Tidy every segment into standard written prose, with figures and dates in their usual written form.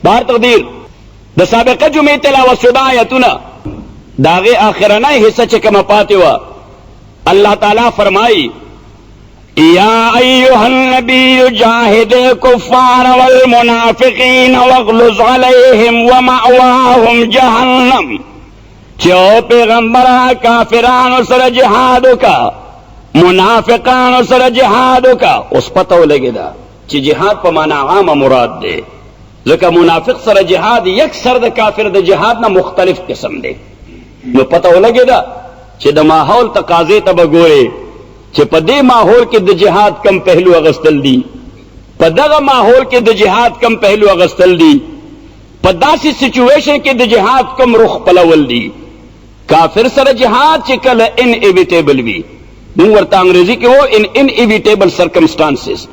بهر تقدیر د سابقه جمعې تلاوت شده آیتونه د هغې آخرنۍ حصه چې کومه پاتې وه، الله تعالی فرمایي: یا ایها النبی جاهد الکفار والمنافقین واغلظ علیهم ومأواهم جهنم. چې او پیغمبره، کافرانو سره جهاد وکړه، منافقانو سره جهاد وکړه. اوس پته ولګېده چې جهاد په معنا عامه مراد دی، ځکه منافق سره جهاد یک سر د کافر د جهاد نه مختلف قسم دی. نو پته ولګېده چې د ماحول تقاضې ته به ګورې چې په دې ماحول کې د جهاد کم پهلو اغستل دي، په دغه ماحول کې د جهاد کم پهلو اغستل دي، په داسې سچویشن کې د جهاد کم رخ خپلول دي. کافر سره جهاد چې کله ان ایویټیبل وي، موږ ورته انګریزي کې وو ان ان ایویټیبل سرکمسټانسز،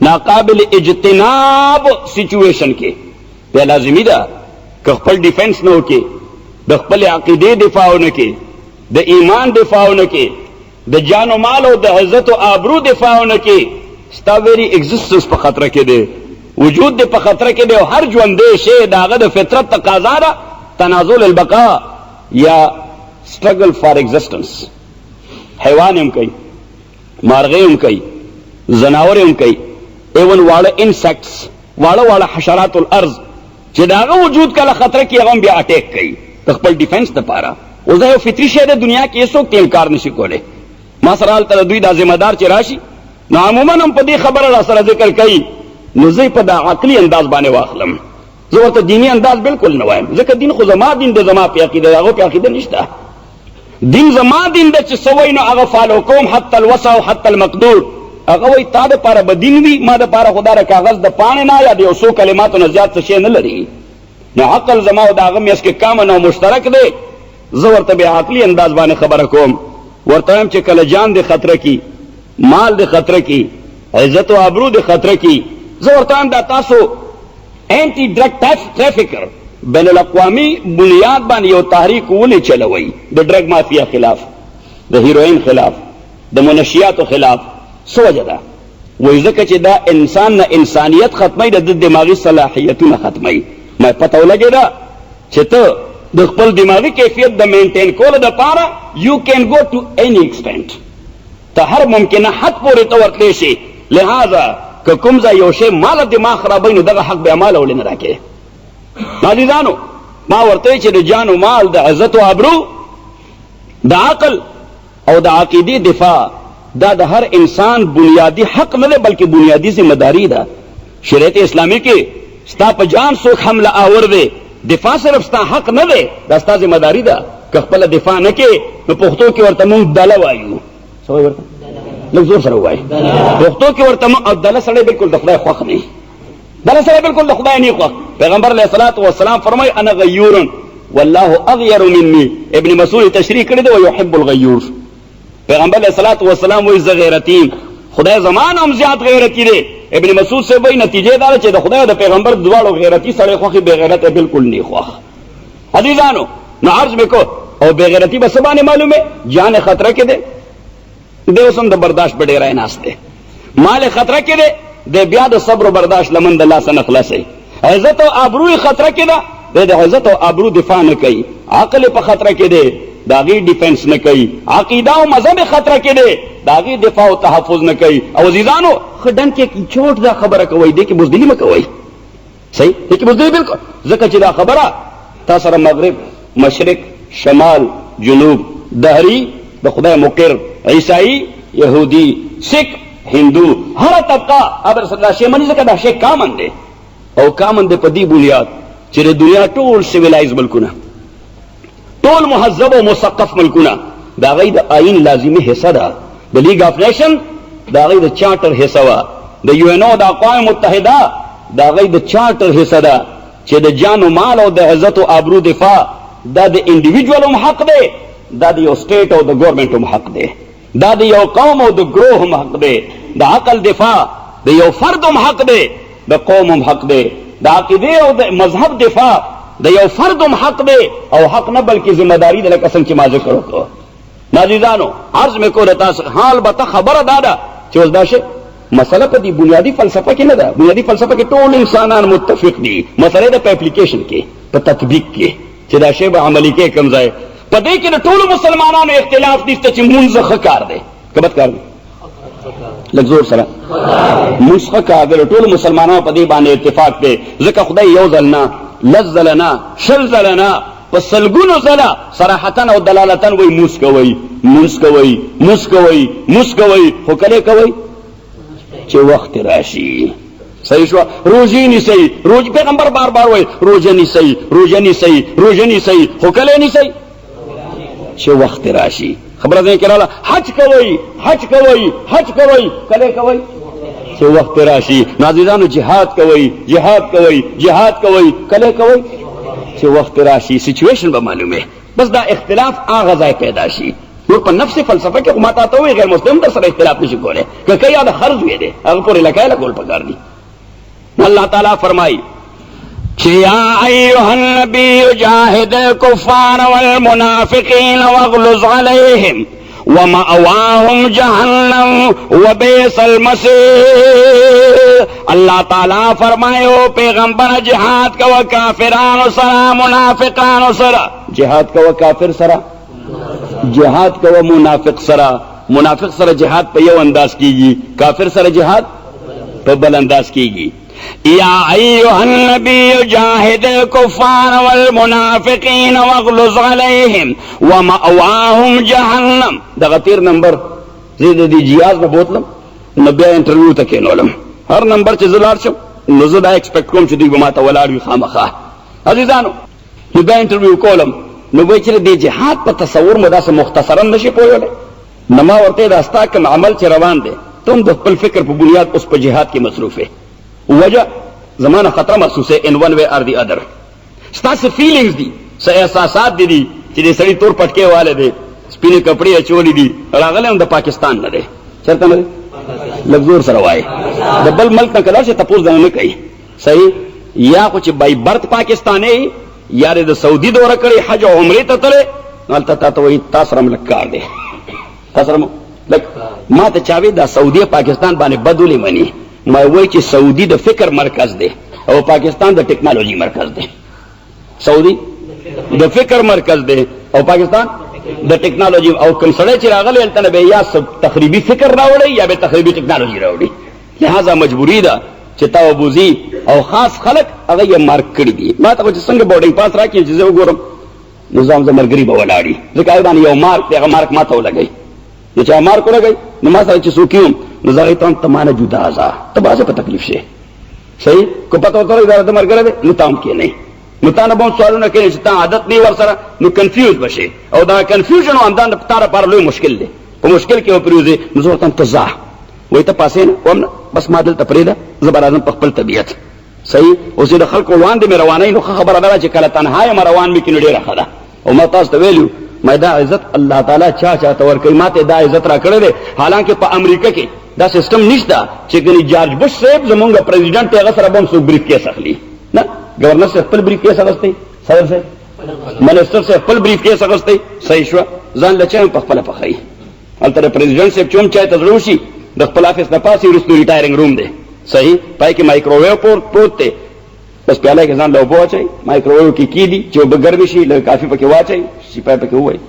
ناقابل اجتناب سچویشن کې بیا لازمي ده که خپل ډیفنس نه وکړي، د خپل عقیدې دفاع ونه کړي، د ایمان دفاع ونه کړي، د جان و مال او د عزت او آبرو دفاع ونه کړي، ستا ویری ایگزیستنس په خطر کې دی، وجود دې په خطر کې دی. او هر ژوندی شی د هغه د فطرت تقاضا ده تنازل البقاء یا سټرګل فار ایگزیستنس. حیوان هم کوي، مارغۍ هم کوي، ځناور هم کوي، ایون واړه انسیکټس، واړه واړه حشرات الارض چې د هغه وجود کله خطر کې، هغه هم بیا اټیک کوي د خپل ډیفنس دپاره. اوس دا یو فطري شی دی، دنیا کې هېڅوک ته انکار نشي کولی. ما سره هلته د دوی دا ذمه دار چې راشي، نو عموما هم په دې خبره را سره ذکر کوي، نو زه په دا عقلي انداز باندې واخلم. زه ورته دیني انداز بالکل نه وایم، ځکه دین خو زما دین دی، زما په عقیده، د هغو په عقیده نشته. دین زما دین دی، چې څه وایي نو هغه فالو کوم حتی الوسع او حتی المقدور. هغه وایي تا دپاره به دین وي، ما دپاره خو دا د کاغذ د پاڼې نه یا د یو څو کلماتو نه زیات څه شی نه لري. نو عقل زما او د هغه میاس کې کامن او مشترک دی. زه ورته بیا عقلي انداز باندې خبره کوم، ورته وایم چې کله جان دې خطره کی، مال دې خطره کی، عزت او آبرو دې خطره کی، زه ورته وایم دا تاسو اینټي ډرګ ټریفیکر بین الاقوامي بنیاد باندې یو تحریک ولې چلوئ د ډرګ مافیا خلاف، د هیروین خلاف، د منشیاتو خلاف؟ څه وجه ده؟ وایي ځکه چې دا انسان نه انسانیت ختموي، د ده دماغي صلاحیتونه ختموي. ما پته ولګېده چې ته د خپل دماغي کیفیت د مینټین کولو دپاره یو کین ګو ټو اینی ایکسټنټ، ته هر ممکنه حد پورې ته ورتلی شي. لهذا که کوم ځای یو شی ماله دماغ خرابوي، نو دغه حق بیا ماله ولې نه راکې؟ عزیزانو، ما ورته چې د جان و مال، د عزت و آبرو، د عقل او د عقیدې دفاع دا د هر انسان بنیادی حق نه دی، بلکې بنیادی ذمہ داری ده. شریعت اسلامي کې ستا په جان څوک حمله آور دی، دفاع صرف ستا حق نه دی، دا ستا ذمہ داری ده. که خپله دفاع نه کې، نو پښتو کې ورته مونږ دله وایو. څه وایي ورته؟ لږ زور سره ووایي. پښتو کې ورته مونږ دله سړی بالکل د خدای خوښ نه، دله سړی بالکل د خدای نه خوښ. پیغمبر علیه الصلاة والسلام فرمایي: انا غیور والله اغیر مني. ابن مسعود تشریح کړی دی: ويحب الغیور. پیغمبر علیه الصلاة والسلام وایي زه غیرتی، خدای زما نه هم زیات غیرتی دی. ابن مسعود صاحب وایي نتیجه دا ده چې د خدای او د پیغمبر دواړو غیرتی سړی خوښي، بې غیرته بالکل نه خوښ. عزیزانو، نو عرض مې کو، او بې غیرتی به څه باندې معلومه؟ جان خطره کې دی، دی اوس هم د برداشت په ډېری ناست دی. مال خطره کې دی، دی بیا د صبر و برداشت لمن د لاسه نه خلاصوي. عزت او آبرو یې خطره کې ده، دی د عزت او آبرو دفاع نه کوي. عقل په خطره کې دی، د هغې ډیفنس نه کوي. عقیده او مذهب یې خطره کې دی، د هغې دفاع او تحفظ نه کوي. او عزیزانو، ښه ډن کې چوټ دا خبره کوئ، دې کې بزدلي مه کوئ. صحیح، دې کې بزدلي بالکل، ځکه چې دا خبره تا سره مغرب، مشرق، شمال، جنوب، دهری، د خدای مقر، عیسائی، یهودي، سیک، هندو، هره طبقه ابر صلی الله شی مني، ځکه دا شی کامن دی. او کامن دی په دې بنیاد چې د دنیا ټول سیویلایز ملکونه، ټول مهذب او مثقف ملکونه، د هغوی د آئین لازمي حصه ده. د لیګ آف نیشن د هغوی د چارټر حصه وه، د یو این او د اقوام متحده د هغوی د چارټر حصه ده چې د جان و مال او د عزت او آبرو دفاع دا د انډیویجوال هم حق دی، دا د یو سټیټ او د ګورنمنټ هم حق دی، دا د یو قوم او د ګروه هم حق دی. د عقل دفاع د یو فرد هم حق دی، د قوم هم حق دی. د عقیدې او د مذهب دفاع د یو فرد هم حق دی، او حق نه بلکې ذمہ داری ده، لکه څنګه چې ما ذکر وکړو. عزیزانو، عرض مې کو د تاسو، ها البته خبره دا ده چې اوس دا شی مسله په دې بنیادي فلسفه کې نه ده. بنیادي فلسفه کې ټول انسانان متفق دي، مسله ده په اپلیکیشن کې، په تطبیق کې، چې دا شی به عملي کې کوم ځای. په دې کې د ټولو مسلمانانو اختلاف نشته چې مونځ ښه کار دی که بد کار دی. لږ زور سره، مونځ ښه کار دی، ټولو مسلمانانو په دې باندې اتفاق دی، ځکه خدای یو ځل نه، لس ځله نه، 20 ځله نه، په سلګونو ځله صراحتا او دلالتا وایي مونځ کوئ، مونځ کوئ، مونځ کوئ، مونځ کوئ، خو کله کوئ چې وخت راشي. صحیح شو. روزې نیسئ، روز پیغمبر بار بار وایي روزه نیسئ، روزه نیسئ، روزه نیسئ، خو کله نیسئ چې وخت راشي. خبره ځای کې راله. حج کوئ، حج کوئ، حج کوئ، کله کوئ چې وخت راشي. نازیزانو جهاد کوئ، جهاد کوئ، جهاد کوئ، کله کوئ چې وخت راشي. سچویشن به معلومه. بس دا اختلاف هغه ځای پیدا شي. نور په نفس فلسفه کې خو ما تا ته ووایي غیر مسلم در سره اختلاف نشي کولی، که کوي د خرج وی دی، هغه پورې لکۍ لګول پکار دي. الله تعالی فرمایي چې یا ایها النبی جاهد الکفار والمنافقین واغلظ علیهم ومأواهم جهنم وبئس المصیر. الله تعالی فرمایي او پیغمبر جهاد کوه کافرانو سره، منافقانو سره جهاد کوه، کافر سره جهاد کوه، منافق سره. منافق سره جهاد په یو انداز کیږي، کافر سره جهاد په بل انداز کیږي. یا ایها النبی جاهد الکفار والمنافقین واغلظ علیهم ومأواهم جهنم. دغه تیر نمبر زه د دې جیاز نه بوتلم، نو بیا انټرویو ته کېنولم. هر نمبر چې زه لاړ شم نو زه دا ایکسپیکټ کوم چې دوی به ماته ولاړ وي خامخا. عزیزانو نو بیا انټرویو کولم، نو وایي چې د جهاد په تصور مو داسې مختصرا نشي پوهولی. نو ما ورته دا ستا کوم عمل چې روان دی، ته هم د خپل فکر په بنیاد اوس په جهاد کې مصروف یې. وجه زما نه خطر محسوسه in one way or the other. ستا څه فیلینګز دي، څه احساسات دي دي چې د سړي تور پټکی والی دی، سپینې کپړې اچولې دي، راغلی هم د پاکستان نه دی، چېرته نه دی؟ لږ زور سره وایي. د بل ملک نه که لاړ شې تپوس درنه نه کوي. صحیح، یا خو چې بای برت پاکستانی یا د سعودي دوره کړې، حج او عمرې ته تللی، نو هلته تا ته وایي تا سره هم لږ کار دی، تا سره هم لږ. ما ته چا وی دا سعودي پاکستان باندې بد ولې مني؟ ما وایي چې سعودي د فکر مرکز دی او پاکستان د ټکنالوژي مرکز دی. سعودي د فکر مرکز دی او پاکستان د ټکنالوژي. او کوم سړی چې راغلی هلته نه به یا تخریبي فکر راوړي یا به تخریبي ټکنالوژي راوړي. لہذا مجبوری ده چې تا وبوزي او خاص خلک هغه یې مارک کړي دي. ما ته خو چې څنګه بورډینګ پاس راکړي چې زه وګورم نو زه هم زه ملګري به ولاړي، ځکه هغه باندې یو مارک دی، هغه مارک ما ته ولګوي. نو چې هغه مارک ولګوي نو ما سره چې څوک یم نو زه هغې ته وایم ته ما نه جدا ځه، ته به هسې په تکلیف شې. صحیح، که پته ورته ولګوي دا د ملګری دی نو ته هم کښېنئ، نو تا نه به هم سوالونه کوي چې تا عادت نه ورسره، نو کنفیوز به شې او دا کنفیوژن او همدا تا لپاره لوی مشکل دی، په مشکل کې به پرېوځې. نو زه ورته وایم ته ځه، وایي ته پاسې نه وم نه، بس ما دلته پرېږده، زه به راځم په خپل طبیعت. صحیح، اوس د خلکو وړاندې مې روانوي نو ښه خبره ده چې کله تنها یم روان مې کړي نو ډېره ښه ده. او ما تاسو ته ویلي ما دا عزت الله تعالی چا چا ته ورکوي، ما ته دا عزت راکړی دی. حالانکه په امریکا کې دا سیستم نشته چې ګنې جارج بوش صاحب زمونږ پریزیډنټ دی، هغه سره به هم څوک بریف کیس اخلي نه. ګورنر صاحب خپل بریف کیس اخیستی، صدر صاحب منسټر صاحب خپل بریف کیس اخیستی. صحیح شوه، ځان له چای هم په خپله پخوي. هلته د پریزیډنټ صاحب چې هم چای ته زړه وشي د خپل افیس نه پاسې وروسته ریټایرینګ روم دی، صحیح، پای کې مایکروویو پروت دی، بس پیاله کې ځان له اوبه واچوي، مایکروویو کې کېدي چې اوبه ګرمې شي، لږ کافي پکې واچوي، سپای پکې ووایي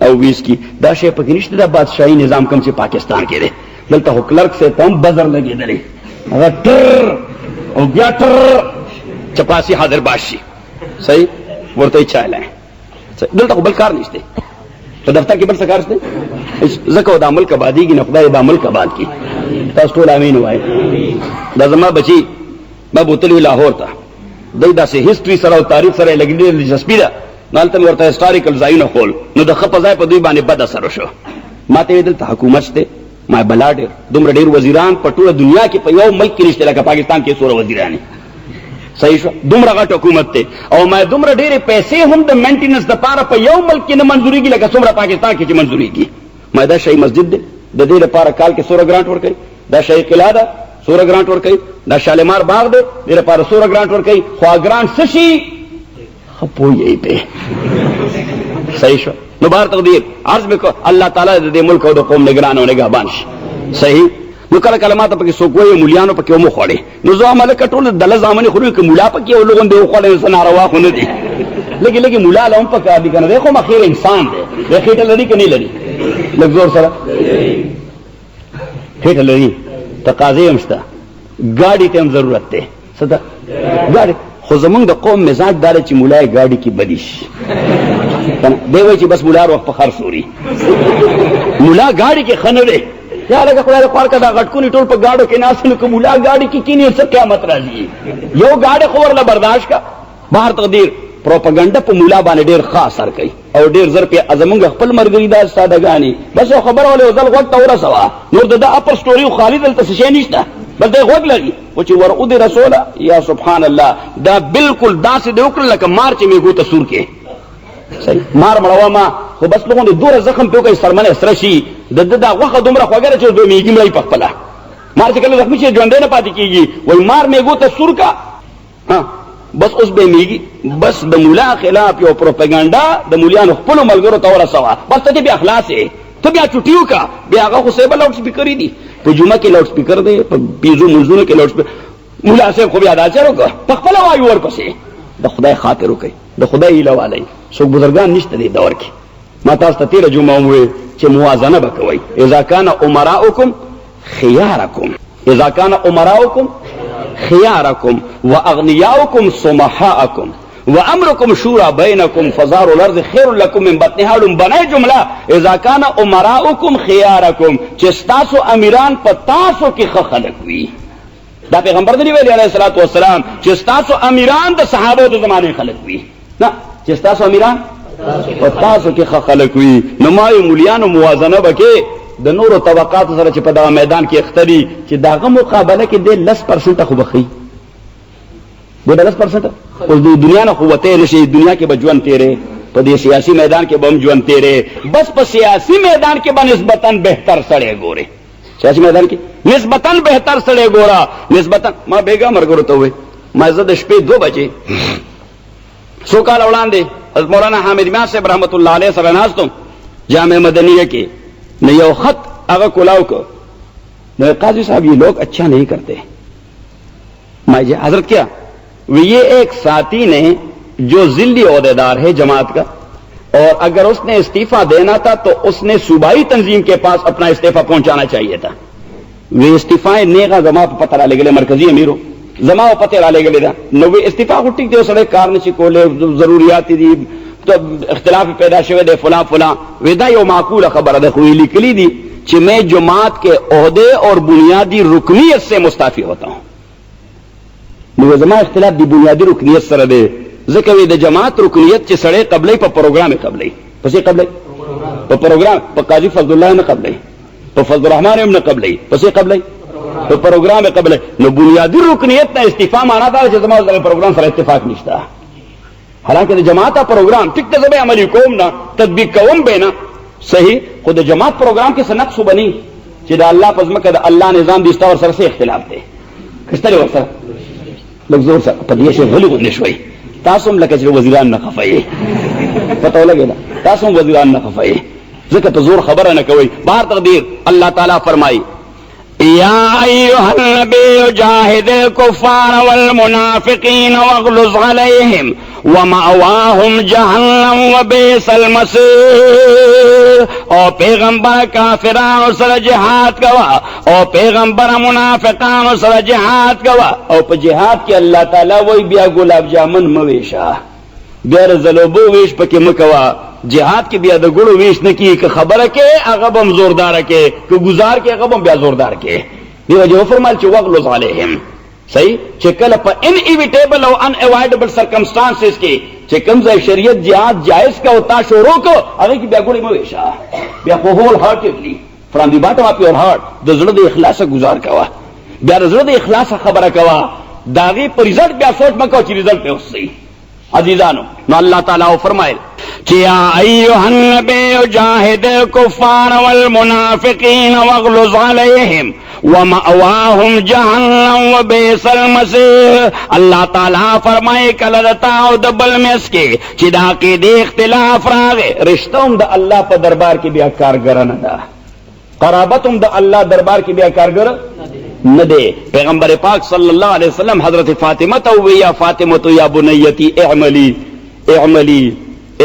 او ویس کی. دا شی پکې نشته. دا بادشاهي نظام کوم چې پاکستان کې دی، دلته خو کلرک صاحب ته هم بزر لګېدلی، هغه ټر او بیا ټر چپاسي حاضر باش شي. صحیح، ورته یې چای لای. دلته خو بل کار نشته، په دفتر کې بل څه کار شته؟ ځکه دا ملک آبادېږي نه، خدای دا ملک آباد کړي. تاسو ټول امین ووایئ. دا زما بچي ما بوتلی لاهور ته، دی داسې هسټري سره او تاریخ سره یې لږ ډېره دلچسپي ده، نو هلته مې ورته هسټاریکل ځایونه ښول، نو د ښه په ځای په دوی باندې بد اثر وشو. ما ته ویې دلته حکومت شته، ما بلا ډېر دومره ډېر وزیران په ټوله دنیا کې په یو ملک کې نشته لکه پاکستان کې څومره وزیران. صحیح شو، دومره غټ حکومت دی او ما دومره ډېرې پیسې هم د مینټیننس دپاره په یو ملک کې نه منظورېږي لکه څومره پاکستان کې چې منظورېږي. ما دا شاهي مسجد دی، د دې لپاره کال کې څومره ګرانټ ورکوي؟ دا شاهي قلعه ده، څومره ګرانټ ورکوي؟ دا شالیمار باغ دی، دې لپاره څومره ګرانټ ورکوي؟ خو ګرانټ څه شي ښه پوه یې پرې. صحیح شو، نو بهر تقدیر عرض مې کو الله تعالی د دې ملک او د قوم نګران او نگهبان شي. صحیح، نو کله کله ماته پکې څوک وایي مولیانو پکې هم وخوړې، نو زه وایم هلکه ټول دله زامنې خوري، که مولا پکې یو لغوندې وخوړې نو څه ناروا خو نه دي. لږې لږې مولا له هم پکار دي که نه، دی خو هم اخر انسان دی، دی خېټه لري که نه لري؟ لږ زور سره خېټه لري، تقاضې هم شته، ګاډي ته هم ضرورت دی. څه ته ګاډي؟ خو زمونږ د قوم مزاج دا دی چې مولا یې ګاډي کې بدی شي، دی وایي چې بس مولا هر وخت په خر سوري، مولا ګاډي کې ښه نه دی. یا لکه خدای دې خوار که دا غټکوني ټول په ګاډو کې ناست، نو که مولا ګاډي کې کینې څه قیامت راځي؟ یو ګاډی خو ورله برداشت که. بهر تقدیر پروپاګاندا په مولا باندې ډېر ښه اثر کوي او ډېر زر پې زمونږ خپل ملګري دا سادهګانې بس یو خبره ولې یو ځل غوږ ته ورسوه، نور د ده اپر سټوري خو خالي دلته څه شی نشته، بس دی غوږ لري، خو چې ور ودې رسوله یا سبحان الله، دا بالکل داسې دی وکړل لکه مار چې میږو ته سور کې. صحیح مار مړوه ما خو بس لغوندې دومره زخم پې وکړي سرمنه سره شي، د ده دا غوښه دومره خوږه ده چې دوی میږي مړوي په خپله. مار چې کله زخمي شي ژوندی نه پاتې کېږي، وایي مار میږو ته سور کا، ها بس اوس به میږي. بس د مولا خلاف یو پروپاګاندا د مولیانو خپلو ملګرو ته ورسوه، بس ته دې بیا خلاص یې، ته بیا چوټي وکړه. بیا هغه خو صاحب لاوډ سپیکر دي، په جمعه کې لاوډ سپیکر دی، په پنځو منځونو کې لاوډ سپیکر. مولا صاحب خو بیا دا چل وکړه، په خپله وایو ورپسې. د خدای خاطر وکړئ، د خدای هیله والئ، څوک بزرګان نشته دې دور کې. ما تاسو ته تېره جمعه هم وویل چې موازنه به کوئ، اذا کان امراؤکم خيارکم، اذا کان امراؤکم خيارکم واغنیاؤکم سمحاءکم وامرکم شورا بینکم فزار الارض خیر لکم من بطنها. لومبنۍ جمله اذا کان امراؤکم خيارکم، چې ستاسو امیران په تاسو کې ښه خلک وي. دا پیغمبر نه دی ویلي علیه الصلاة والسلام چې ستاسو امیران د صحابو د زمانې خلک وي، نه، چې ستاسو امیران په تاسو کې ښه خلک وي. نو ما یې مولیانو موازنه به کې د نورو طبقاتو سره چې په دغه میدان کې اخته دي، چې د هغه مقابله کې دی لس پرسنټه خو به ښي، دی به لس پرسنټه اوس د دنیا نه خو وتی نه شي، دنیا کې به ژوند تېرې، په دې سیاسي میدان کې به هم ژوند تېرې، بس په سیاسي میدان کې به نسبتا بهتر سړی ګورې، سیاسي میدان کې نسبتا بهتر سړی ګوره نسبتا. ما بېګا ملګرو ته وویل، ما زه د شپې 2 بجې څو کاله وړاندې حضرت مولانا حامد میاں صاحب رحمت الله علیه سره ناست وم جامع مدنیه کې، نو یو خط هغه کولاو کو، نو قاضي صاحب یہ لوگ اچھا نہیں کرتے. ما جی حضرت کیا وہ یہ ایک ساتھی نے جو ذلی عہدیدار ہے جماعت کا، اور اگر اس نے استعفیٰ دینا تھا تو اس نے صوبائی تنظیم کے پاس اپنا استعفیٰ پہنچانا چاہیے تھا. وی استعفا نیغه زما په پته را لېږلې، مرکزي امیرو زما په پته را لېږلې ده، نو وی استعفا خو ټیک دی، سړی کار نشي کولی، ضروریات دي، اختلاف پیدا شوی دی، فلاں فلاں. وی دا یو معقوله خبره ده، خو لیکلي دي چې میں جماعت کے عہدے اور بنیادی رکنیت سے مستعفی ہوتا ہوں. نو زما اختلاف دی بنیادی رکنیت سره دی، ځکه وی د جماعت رکنیت چې سړی قبلې په پروګرام قبلې، پسې قبلې په پروګرام، په قاضي فضل الله نه قبلې، په فضل الرحمن هم نه قبلې، پسې قبلې په پروګرام قبلې. نو بنیادی رکنیت نه استعفا معنا دا چې زما د پروګرام سره اتفاق نشته، حالانکه د جماعت پروګرام ټیک ته زه به عملي کوم نه، تطبیق کوم به نه، صحیح، خو د جماعت پروګرام کې څه نقص وبني چې د الله په ځمکه د الله نظام دي، ستا ورسره څه اختلاف دی؟ که شته ورسره لږ زور سره په دې شي غلي غوندې شوئ تاسو هم، لکه چې وزیران نه خفه یې، پته ولګېده تاسو هم وزیران نه خفه یې، ځکه په زور خبره نه کوئ. بهر تقدیر الله تعالی فرمایي يا أيها النبي جاهد الكفار والمنافقين واغلظ عليهم ومأواهم جهنم وبئس المصير. او پیغمبر کافرانو سره جهاد کوا، او پیغمبر منافقانو سره جهاد کوا. او په جهاد کې الله تعالی وای بیا ګلاب جامن مویشه، بیا د زلوبو ویش پکې مکوا، جهاد کې بیا د ګړو ویش نه کیږي، که خبره کې هغه بم زوردار کې، که گزار کې هغه بم بیا زوردار کې. دی وجه فرمایل چې وغلظ علیهم، صحیح، چې کله په ان ایویټیبل او ان اوایډبل سرکمسټانسز کې چې کوم ځای شریعت جهاد جائز کا او تا شروع کو، هغه کې بیا ګړې مو ویشه، بیا خو هول هارټډلی فرام دی باټم اف یور هارټ د زړه د اخلاصه گزار کوه، بیا د زړه د اخلاصه خبره کوه، د هغې په ریزلټ بیا سوچ مه کوه چې ریزلټ به اوس صحیح. عزیزانو نو الله تعالی وفرمایل چې یا ایها النبی جاهد الکفار والمنافقین واغلظ علیهم ومأواهم جهنم وبئس المصير. الله تعالی فرمایي کله د تا او د بل منځ کې چې د عقیدې اختلاف راغی، رشته هم د الله په دربار کې بیا کارګره نه ده. قرابت هم د الله دربار کې بیا کارګر نه دی. پیغمبر پاک صلی الله علیه وسلم حضرت فاطمه ته ووی، یا فاطمه یا بنیتی اعملی اعملی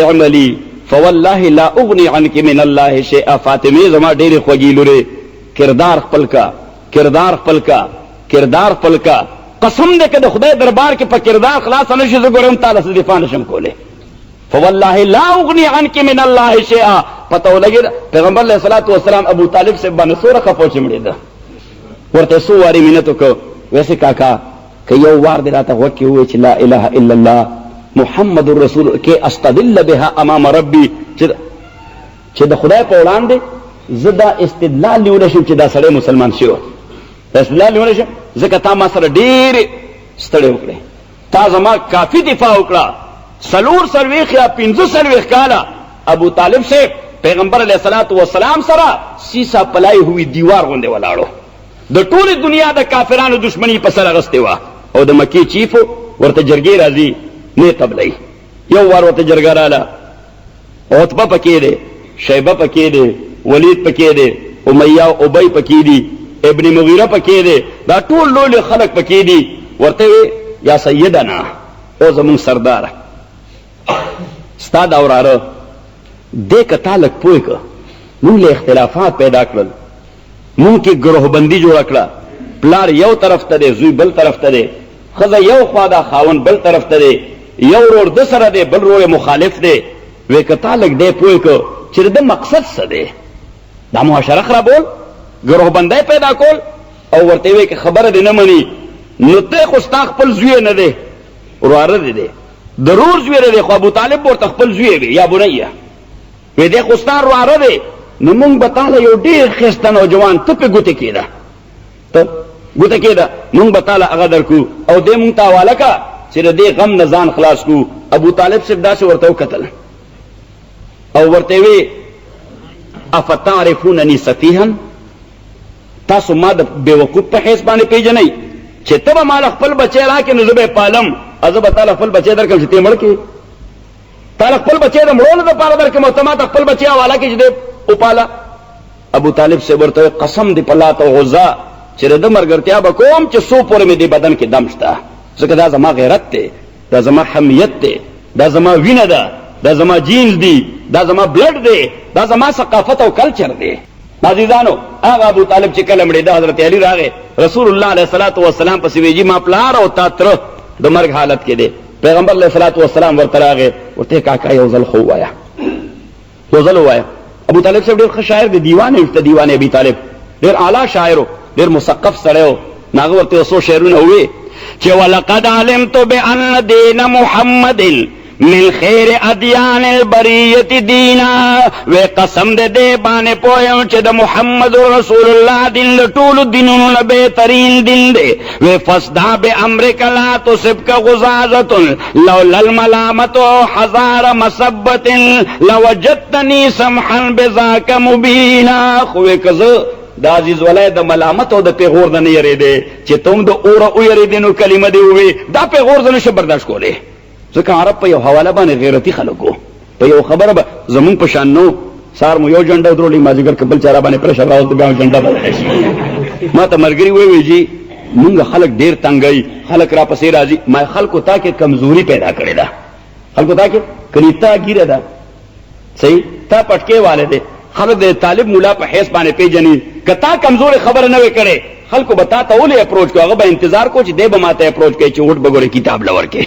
اعملی فوالله لا اغنی عنک من الله شیئا. فاطمه زما ډېرې خوږې لورې، کردار خپل کا، کردار خپل کا، کردار خپل کا، قسم دې که د خدای دربار کې په کردار خلاصه نه شي، زه ګورم تا له څه دفاع نه شم کولی. فوالله لا اغنی عنک من الله شیئا. پته ولګېده پیغمبر علیه الصلاة والسلام ابو طالب صاحب باندې څومره خفه و چې مړېده. ورته څو وارې منت وکړ، ویسې کاکا که یو وار دې راته غوږ کې ووایي چې لا اله الا الله محمد رسول کې استدل بها امام ربي، چې د خدای په وړاندې زه دا استدلال نیولی شم چې دا سړی مسلمان شوی، دا استدلال نیولی شم، ځکه تا ما سره ډېرې ستړې وکړې، تا زما کافي دفاع وکړه. 44 یا 45 کاله ابو طالب صاحب پیغمبر علیه الصلاة والسلام سره سیسا پلای ہوئی دیوار غوندې ولاړو، د ټولې دنیا د کافرانو دشمني په سر اغستې وه، او د مکې چیف ورته جرګې راځي نه قبلوي. یو وار ورته جرګه راله، عتبه پکې دی، شیبه پکې دی، ولید پکې دی، امیه او ابی پکې دي، ابن مغیره پکې دی، دا ټول لوی لوی خلک پکې دي. ورته وی یا سیدنا، او زمونږ سرداره، ستا دا وراره دی که تا لږ پوه که، مونږ له اختلافات پیدا کړل، مونږ کې ګروهبندي جوړه کړه، پلار یو طرف ته دی، زوی بل طرف ته دی، ښځه یو خوا ده، خاوند بل طرف ته دی، یو ورور ده سره دی، بل ورور مخالف دی. وی که تا لږ دی پوه که چې د ده مقصد څه دی، دا معاشره خرابول، ګروهبندی پیدا کول، او ورته وی که خبره دې نه مني نو ته خو ستا خپل زوی نه دی، وراره دې دی، د رور زوی دی، خو ابو طالب ورته خپل زوی وی، یا بنیه وی دی خو ستا وراره دی، نو مونږ به تاله یو ډېر ښایسته نوجوان ته پې ګوتې کېده، ته ګوته کېده، مونږ به تاله هغه درکو، او دی مونږ ته حواله که چې د دې غم نه ځان خلاص کړو. ابو طالب صاحب داسې ورته وکتل او ورته وی افتعرفونني سفیها، تاسو ما د بېوقوف په حیث باندې پېژنئ چې ته به ما له خپل بچی راکړې نو زه به یې پالم، او زه به تا له خپل بچی درکړم چې ته یې مړ کړې، تا له خپل بچی د مړولو دپاره درکړم او ته ما ته خپل بچی حواله کړې چې دی وپاله. ابو طالب صاحب ورته قسم دی په لات او عزا چې د ده ملګرتیا به کوم چې څو پورې مې دې بدن کې دم شته، ځکه دا زما غیرت دی، دا زما حمیت دی، دا زما وینه ده، دا زما جینز دی، دا زما بلډ دی، دا زما ثقافت او کلچر دی. عزیزانو هغه ابو طالب چې کله مړېده، حضرت علي راغی رسول الله علیه الصلاة والسلام پسې وی جي ما پلار او تا تره د مرګ حالت کې دی. پیغمبر علیه الصلاة والسلام ورته راغی، ورته کاکا یو ځل خو ووایه، یو ځل ووایه. ابو طالب صاحب ډېر ښه شاعر دی، دیوان یې شته، دیوان ابي طالب، ډېر اعلی شاعر و، ډېر مثقف سړی و. نو هغه ورته یو څو شعرونه وویې چې ولقد علمت بأن دین محمد من خیر ادیان البریة دینا، وی قسم دې دې باندې پوه یم چې د محمد رسول الله دین له ټولو دینونو نه بهترین دین دی. وی فصدع بامرک لا تصبک غزازة لولا الملامة حزار مسبة لوجدتنی سمحا بذاک مبینا. خو وی که زه د عزیز ولای د ملامت او د پیغور نه نه یریدې چې ته هم د اوره ویریدې نو کلمه دې ووې، دا پیغور زه نشم برداشت کولی، ځکه عرب په یو حواله باندې غیرتي خلک وو، په یو خبره به زمونږ په شان نو سار مو یو جنډه ودرولې، مازدیګر که بل چا را باندې پرېشر راوست بیا مو جنډه بدله شي. ما ته ملګري وایي وایي جي مونږ خلک ډېر تنګوي، خلک را پسې راځي. ما خلکو تا کې کمزوري پیدا کړې ده، خلکو تا کې کني تا ږیره ده، صحیح تا پټکې والے دی، خلک د طالب مولا په حیث باندې پیژني، که تا کمزورې خبره نه وې کړې خلکو به تا ته ولې اپروچ کو، هغه به انتظار کو چې دی به ما ته اپروچ کوي چې وټ به ګورې کتاب له ورکې.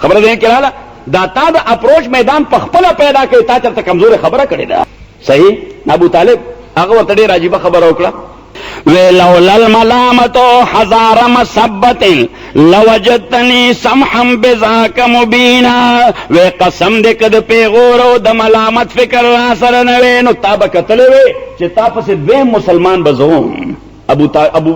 خبره ذهن کې رااله، دا تا د اپروچ میدان په خپله پیدا کړي، تا چرته کمزورې خبره کړې ده. صحیح ابو طالب هغه ورته ډېره عجیبه خبره وکړه، وی لولا الملامت هزار مسبت لوجدتنی سمحا بذاک مبینا، وی قسم دې که د پیغور او د ملامت فکر را سره نه وی نو تا به کتلی وی چې تا پسې دویم مسلمان به زه وم.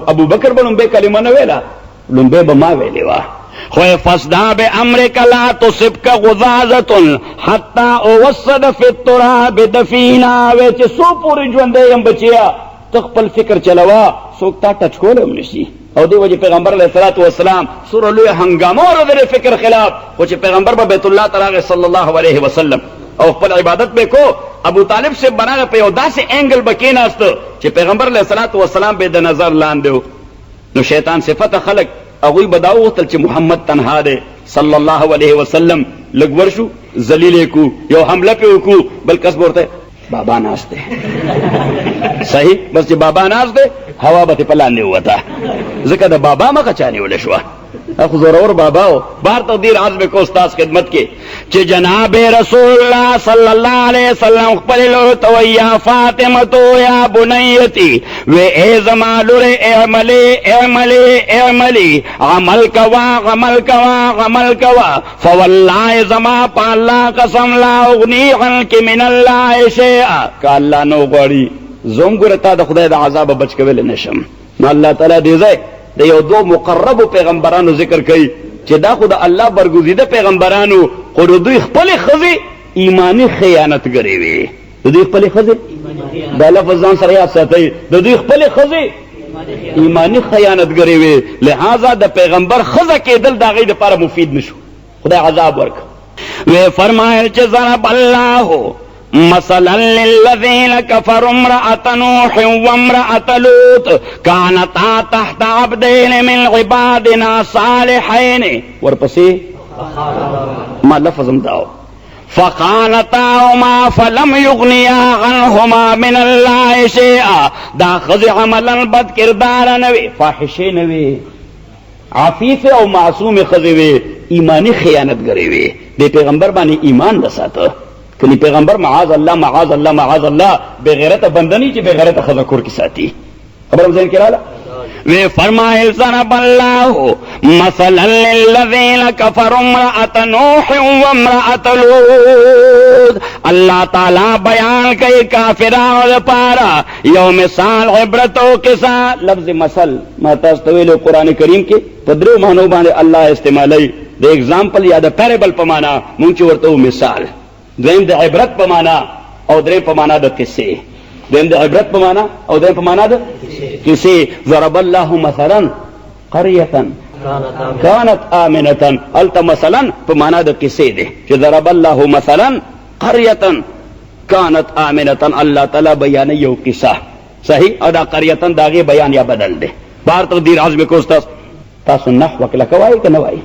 ابو بکر به لومبی کلمه نه ویله، لومبی به ما ویلې وه. خو فصدع بامرک لا تصبک غزازة حتی اوسد فی التراب دفینا، وی چې څو پورې ژوندی یم بچیه ته خپل فکر چلوه، څوک تا ټچ کولی هم نشي. او دې وجې پیغمبر علیه الصلاة والسلام څومره لویه هنګامه وره د فکر خلاف، خو چې پیغمبر به بیت الله ته راغی صلی الله علیه وسلم، او خپل عبادت به کو. ابو طالب صاحب به راغی، په یو داسې انګل به کېناسته چې پیغمبر علیه الصلات والسلام به د نظر لاندې و. نو شیطان صفته خلک هغوی به دا وغوښتل چې محمد تنها دی صلی الله علیه وسلم، لږ ورشو ذلیل یې کړو، یو حمله پرې وکړو. بل کس به ورته بابا ناست دی، صحیح، بس چې بابا ناست دی هوا به ترې په لاندې ووته، ځکه د بابا مخه چا نیولی شوه. خو زورور بابا و. بهر تقدیر عرض مې کو ستاسو خدمت کې چې جناب رسول الله صلی الله علیه وسلم خپل لور ته وایي، یا فاطمه یا بنیتی، وی ای زما لورې، اعملي اعملي اعملي، عمل کوه عمل کوه عمل کوه، فوالله زما په الله قسم لا اغني عنک من الله شیئا، که الله نه وغواړي زه هم ګوره تا د خدای د عذابه بچ کولی نه شم. نو الله تعالی دې ځای د یو دوو مقربو پیغمبرانو ذکر کوي چې دا خو د الله برګزیده پیغمبرانو، خو د دوی خپلې ښځې ایماني خیانتګرې وې. د دوی خپلې ښځې، دا لفظ ځان سره یاد ساتئ، د دوی خپلې ښځې ایماني خیانتګرې وې، لهذا د پیغمبر ښځه کېدل د هغوی دپاره مفید نه شو، خدای عذاب ورکړ. وی فرمایل چې ضرب الله مثلا للذین کفروا امرأة نوح وامرأة لوط کانتا تحت عبدین من عبادنا صالحین. ورپسې ما لفظ هم داو، فخانتاهما فلم یغنیا عنهما من الله شیئا. دا ښځې عملا بد کرداره نه وې، فاحشې نه وې، عفیفې او معصومې ښځې وې، ایماني خیانتګرې وې، دې پیغمبر باندې ایمان نه ساته. کني پیغمبر معاذ الله معاذ الله معاذ الله بې غیرته بنده نه چې بې غیرته ښځه کور کې ساتي. خبره ذهن کې راله. وی فرمایل ضرب الله مثلا للذین کفروا امرأة نوح وامرأة لوط. الله تعالی بیان کوي کافرانو لپاره یو مثال، عبرت او قصه. لفظ مثل ما تاسو ته ویلو قرآن کریم کې په درو معنو باندې الله استعمالوي. د اگزامپل یا د پیریبل په معنا، مونږ چې ورته مثال، دویم د عبرت په معنا، او دریم په معنا د قصې. دویم د عبرت په معنا او دریم په معنا د قصې. ضرب الله مثلا قرية كانت آمنة، هلته مثلا په معنا د قصې دی چې ضرب الله مثلا قرية كانت آمنة، الله تعالی بیانوي یو قصه، صحیح، او دا قرية د هغې بیان یا بدل دی. بهر تقدیر عرض مې کو تاسو نحو کلکه وایي که نه وایي؟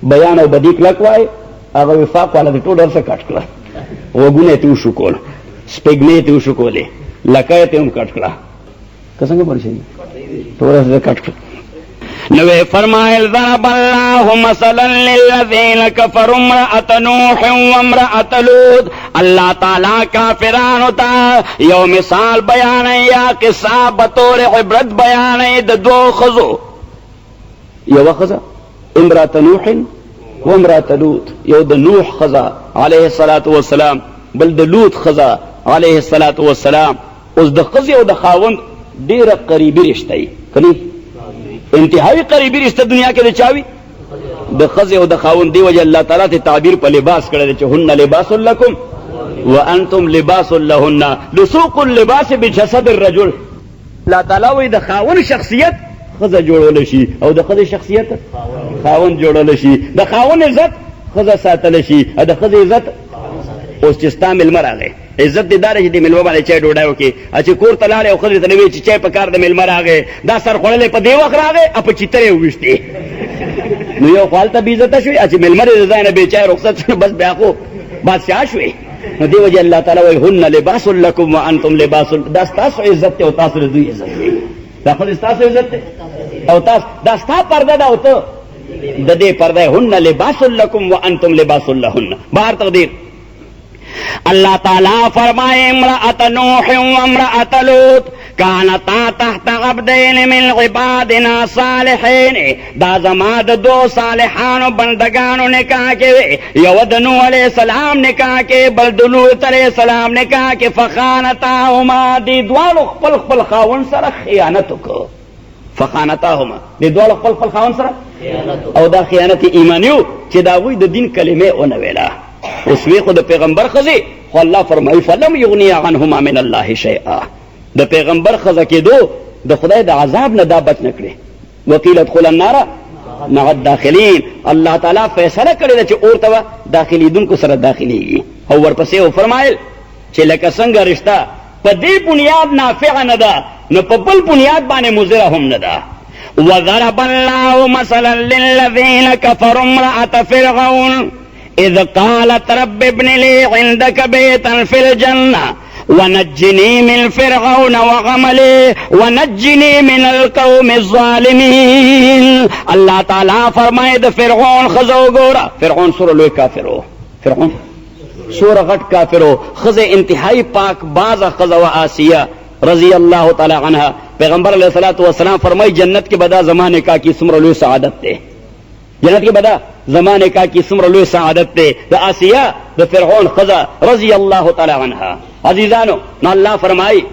بیان او بدیع کلک وایي. هغه وفاق والا د ټول هر څه کټ کړه، غوږونه یې ترې وشوکول، سپېږمۍ یې ترې وشوکولې، لکۍ یې ترې هم کټ کړه، که څنګه پوه شئ، ټول هر څه کټ کړه. نو فرمایل ضرب الله مثلا للذین کفروا امرأة نوح وامرأة لوط. الله تعالی کافرانو ته یو مثال بیانوي یا قصه بطور عبرت بیانوي د دوو ښځو، یوه ښځه امرأة نوح وامرأة لوط، یو د نوح ښځه علیه الصلاة والسلام، بل د لوط ښځه علیه الصلاة والسلام. اوس د ښځې او د خاوند ډېره قریبي رشته وي، که نه؟ انتهایي قریبي رشته دنیا کې د چا وي؟ د ښځې او د خاوند. دی وجه الله تعالی ته تعبیر په لباس کړی دی چې هن لباس لکم وانتم لباس لهن، لسوق اللباس بجسد الرجل. الله تعالی وایي د خاوند شخصیت ښځه جوړولی شي او د ښځې شخصیت خاوند جوړولی شي، د خاوند عزت ښځه ساتلی شي او د ښځې عزت. اوس چې ستا مېلمه راغی، عزت دې دا دی چې د مېلمه باندې چای ډوډۍ وکړې، چې کور ته لاړې او ښځې ته نه وې چې چای په کار د مېلمه راغی، دا سر خوړلی په دې وخت راغی او په چیترې وویشتې، نو یو خو هلته بېعزته شوې، چې مېلمه دې د ځای نه بې چای رخصت شو، بس بیا خو بادشاه شوې. نو دې وجې الله تعالی وایي هن لباس لکم وانتم لباس، دا ستاسو عزت دی او تاسو د دوی عزت دی، دا ښځې ستاسو عزت دی او تاسو، دا ستا پرده ده او ته د دې پرده، هن لباس لکم وانتم لباس لهن. بهر تقدیر الله تعالی فرمائے امرأة نوح وامرأة لوط کانتا تحت عبدین من عبادنا صالحین. دا زما د دو صالحانو بندگانو نکاح کې وي، یو د نوح علیه السلام نکاح کې، بل د لوط علیه السلام نکاح کې. فخانتاهما، دې دواړو خپل خپل خاوند سره خیانت وکړ. فخانتاهما، دې دواړو خپل خپل خاوند سره، او دا خیانت ایماني و چې د هغوی د دین کلمې ونه ویله. اوس وی خو د پیغمبر ښځې، خو الله فرمایي فلم یغنیا عنهما من الله شیئا، د پیغمبر ښځه کېدو د خدای د عذاب نه دا بچ نه کړي. وقیل ادخل النار مع الداخلین، الله تعالی فیصله کړې ده چې اور ته به داخلېدونکو سره داخلېږي. او ورپسې وفرمایل چې لکه څنګه رشته په دې بنیاد نافعه نه ده نو په بل بنیاد باندې مضره هم نه ده. وضرب الله مثلا للذین کفروا امرأة فرعون اذ قالت رب ابن لي عندك بيتا في الجنة ونجني من فرعون وعمله ونجني من القوم الظالمين. الله تعالی فرمایي د فرعون ښځه وګوره، فرعون څومره لوی کافر و، فرعون څومره غټ کافر و، ښځه انتهایی پاک بازه ښځه وه آسیه رضی الله تعالی عنها. پیغمبر علیه الصلاة والسلام فرمایي جنت کې به دا زما نکاح کی څومره لوی سعادت دی، جنت کې به دا زما نکاح کې څومره لوی سعادت دی. د آسیه د فرعون ښځه رضی الله تعالی عنها. عزیزانو نو الله فرمایي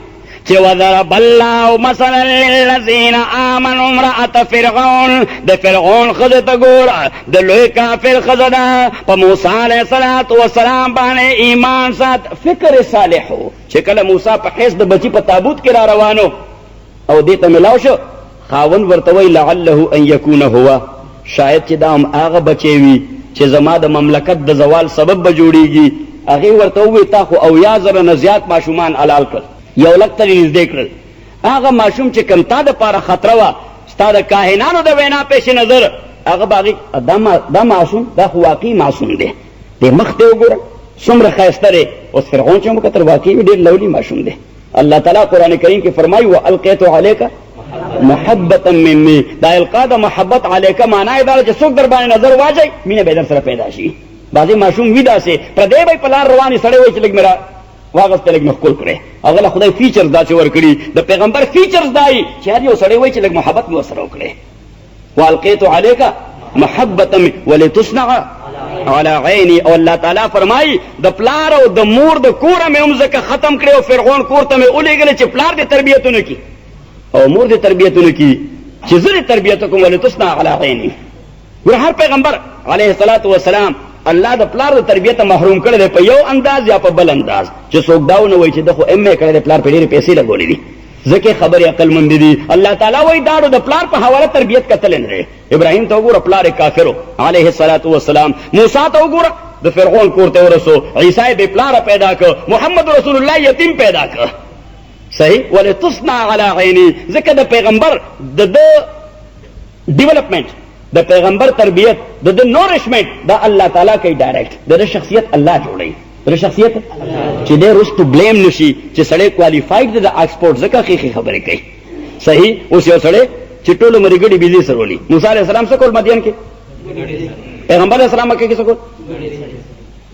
چې وضرب الله مثلا للذین آمنوا امرأة فرعون، د فرعون ښځې ته ګوره، د لوی کافر ښځه ده، په موسی علیه الصلاة والسلام باندې ایمان سات، فکر صالح و چې کله موسی په حیث د بچي په تابوت کې را روانو او دې ته ملاو شو، خاوند ورته وایي لعله ان یکون هو، شاید چې دا هم هغه بچی وي چې زما د مملکت د زوال سبب به جوړیږي. هغې ورته وویل تا خو 70,000 نه زیات ماشومان حلال کړل، 1 لک ته دې نږدې کړل، هغه ماشوم چې کوم تا دپاره خطره وه ستا د کاهنانو د وینا پیش نظر، هغه به هغې دا معصوم، دا خو واقعي معصوم دی، دې مخ ته وګوره څومره ښایسته دی. اوس فرعون چې وکتل واقعي ډېر لولي ماشوم دی. الله تعالی قرآن کریم کې فرمایي والقیت علیک محبتا مني، دا القا د محبت علیک معنا یې دا چې څوک در باندې نظر واچوي مینه به در سره پیدا شي. بعضې ماشوم وي داسې پردی به یې په لار روانې سړی وایي چې لږ مې را واغسته لږ مې ښکل کړی، هغه له خدای فیچرز داسې ورکړي، د پیغمبر فیچرز دا وي چې هر یو سړی وایي چې لږ محبت مې ورسره وکړی. والقیت علیک محبتا ولتصنع علی عینی. او الله تعالی فرمایي د پلار او د مور د کوره مې هم ځکه ختم کړی او فرعون کور ته مې ولېږلی چې پلار دې تربیت ونه کړي او مور دې تربیت ونه کړي چې زه دې تربیت وکړم. ولتصنع علی عینی. ګوره هر پیغمبر علیه الصلاة والسلام الله د پلار د تربیت محروم کړی دی په یو انداز یا په بل انداز، چې څوک دا ونه وایي چې ده خو ایم ای کړی دی، پلار پرې ډېرې پیسې لګولې دي، ځکه خبرې عقلمندې دي. الله تعالی وایي داړو د پلار په حواله تربیت کتلی نه دی. ابراهیم ته وګوره پلار یې کافر و علیه الصلاة والسلام، موسی ته وګوره د فرعون کور ته ورسو، عیسی یې بې پلاره پیدا کړ، محمد رسول الله یتیم پیدا کړ. صحیح ولتصنع علی عیني، ځکه د پیغمبر د ده ډیولپمنټ، د پیغمبر تربیت، د ده نورشمنټ دا الله تعالی کوي ډایرکټ، د ده شخصیت الله جوړوي، د ده شخصیت چې دی وروستو بلیم نشي چې سړی کوالیفاید دی د آکسفورډ ځکه ښې ښې خبرې کوي. صحیح اوس یو سړی چې ټول عمر یې ګډي بیزې سرولي، موسی علیه السلام څه کول مدین کې، پیغمبر علیه السلام مکه کې څه کول،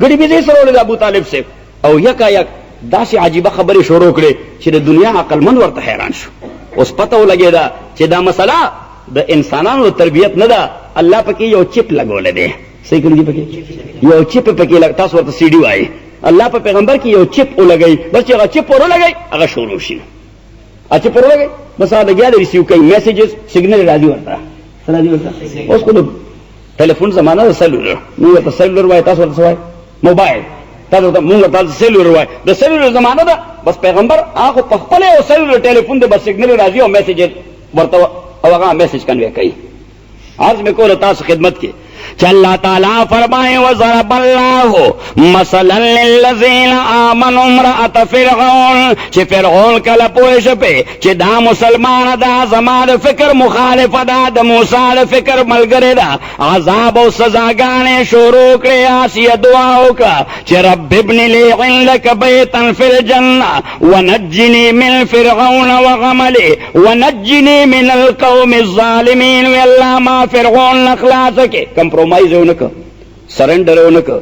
ګډي بیزې سرولې د ابو طالب صاحب، او یکا یک داسې عجیبه خبرې شروع کړې چې د دنیا عقلمند ورته حیران شو. اوس پته ولګېده چې دا مسله د انسانانو د تربیت نه ده، الله پکې یو چپ لګولی دی. څه یې کړي دي پکې؟ یو چپ پکې لګ، تاسو ورته سي ډي وایي. الله په پیغمبر کې یو چپ ولګوي، بس چې هغه چپ ور ولګوي هغه شروع شي، هغه چپ ور ولګوي بس هغه لګیا دی ریسیو کوي، میسجز سګنل راځي ورته، څه راځي ورته. اوس خو د ټلیفون زمانه ده، سلولر، موږ ورته سلولر وایي، تاسو ورته څه وایي؟ موبایل، تاسو ورته، موږ ورته سلولر وایي، د سلولر زمانه ده. بس پیغمبر هغه په خپله یو سلولر ټلیفون دی، بس سګنل راځي او میسج ورته او هغه میسج کنوي کوي. عرض مې کوله تاسو خدمت کې چې الله تعالی فرمایي وضرب الله مثلا للذین آمنوا امرأة فرعون، چې فرعون کله پوه شو پې چې دا مسلمانه ده، زما د فکر مخالفه ده، د موسی د فکر ملګرې ده، عذاب او سزاګانې شروع کړې. آسیه دعا وکړه چې رب ابن لي عندك بيتا في الجنة ونجني من فرعون وعمله ونجني من القوم الظالمين. وی الله ما فرعون نه خلاص کړې. کمپرومایز یې ونه کړ، سرنډر یې ونه کړ،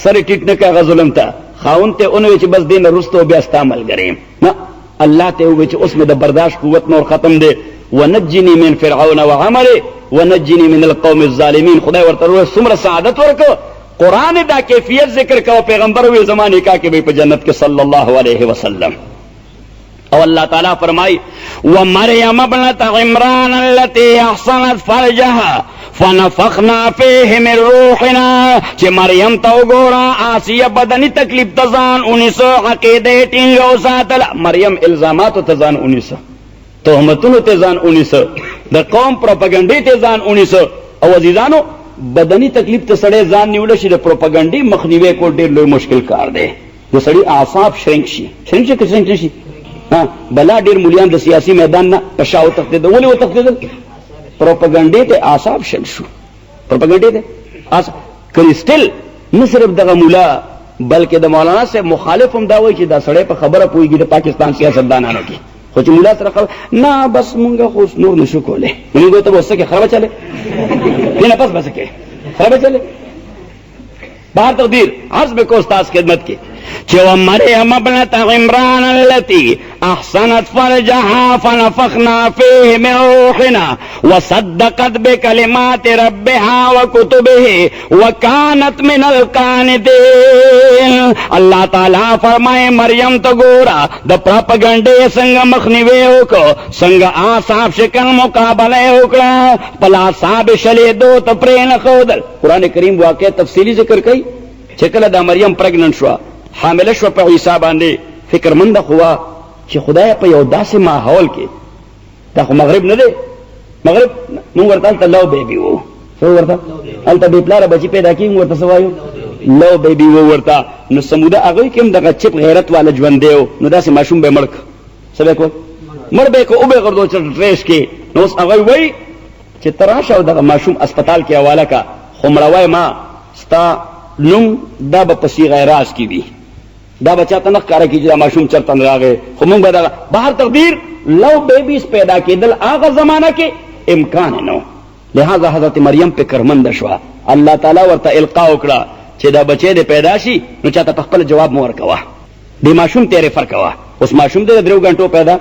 سر یې ټیټ نه کړ هغه ظلم ته. خاوند ته یې ونه ویل چې بس دې نه وروسته بیا ستا ملګری یم، نه، الله ته یې وویل چې اوس مې د برداشت قوت نور ختم دی، ونجني من فرعون وعمله ونجني من القوم الظالمین. خدای ورته وویل څومره سعادت ورکړ. قرآن دا کیفیت ذکر کاوه، پیغمبر وی زما نکاح کې به په جنت کې صلی الله علیه وسلم. او الله تعالی فرمای ومریم ابنة عمران التي احصنت فرجها فنفخنا فيه من روحنا، چې مریم ته وګوره آسیه بدني تکلیف ته ځان ونیسه، عقیده یې ټینګه وساتله. مریم الزاماتو ته ځان ونیسه، تهمتونو ته ځان ونیسه، د قوم پروپاګنډې ته ځان ونیسه. او عزیزانو بدني تکلیف ته سړی ځان نیولی شي، د پروپاګنډې مخنیوی کول ډېر لوی مشکل کار دی. د سړي اعصاب شرنک شي، شرنک شي که شرنک نه شي؟ ها بلا ډېر مولیان د سیاسي میدان نه په شا وتښتېدل. ولې وتښتېدل؟ پروپاګنډې ته اعصاب شل شو. پروپاګنډې ته اعصاب کریسټل. نه صرف دغه مولا بلکې د مولانا صاحب مخالف هم دا وایي چې دا سړی په خبره پوهېږي د پاکستان سیاستدانانو کې، خو چې مولا سره خبره نه، بس مونږ خو اوس نور نشو کولی. مونږ ته به څه کې خره به چلې دې نه پس به څه کې خره به چلې. بهر تقدیر عرض به کو استاد خدمت کې چې و مریم ابنت عمران التي احسنت فرجها فنفخنا فيه من روحنا وصدقت بكلمات ربها وكتبه وكانت من القانتين. الله تعالی فرمائے مریم ته ګوره د پراپګنډې څنګه مخنیوی وکړو، څنګه اعصاب شکن مقابله وکړه، خپل اعصاب شلېدو ته پرې نه ښودل. قرآن کریم واقع تفصیلی ذکر کوي چې کله دا مریم پرګننټ شوه، حامله شوه په عیسی باندې، فکرمنده خو وه چې خدای په یو داسې ماحول کې، دا خو مغرب نه دی، مغرب مونږ ورته هلته لو بیبي وو، څه ورته هلته بې پلاره بچي پیدا کېږي، مونږ ورته څه وایو؟ لو بیبي وو ورته. نو څه موده هغوی کې هم دغه چپ غیرت والا ژوندی و، نو داسې ماشوم به یې مړ کړ. څه به یې کول؟ مړ به یې کړ، وبه یې غورځول چې ټریش کې. نو اوس هغوی وایي چې ته راشه او دغه ماشوم هسپتال کې حواله که، خو مړوی ما، ستا نوم دا به په صیغه راز کې وي، دا به چاته نه ښکاره کېږي چې دا ماشوم چېرته نه راغی، خو موږ به دغه بهر تقدیر لو بیبیز پیدا کېدل هغه زمانه کې امکان نه و. لهذا حضرت مریم فکرمنده شوه، الله تعالی ورته القا وکړه چې دا بچی دې پیدا شي نو چاته په خپله جواب مه ورکوه، دې ماشوم ته ریفر کوه. اوس ماشوم دی د دریو ګنټو پیدا،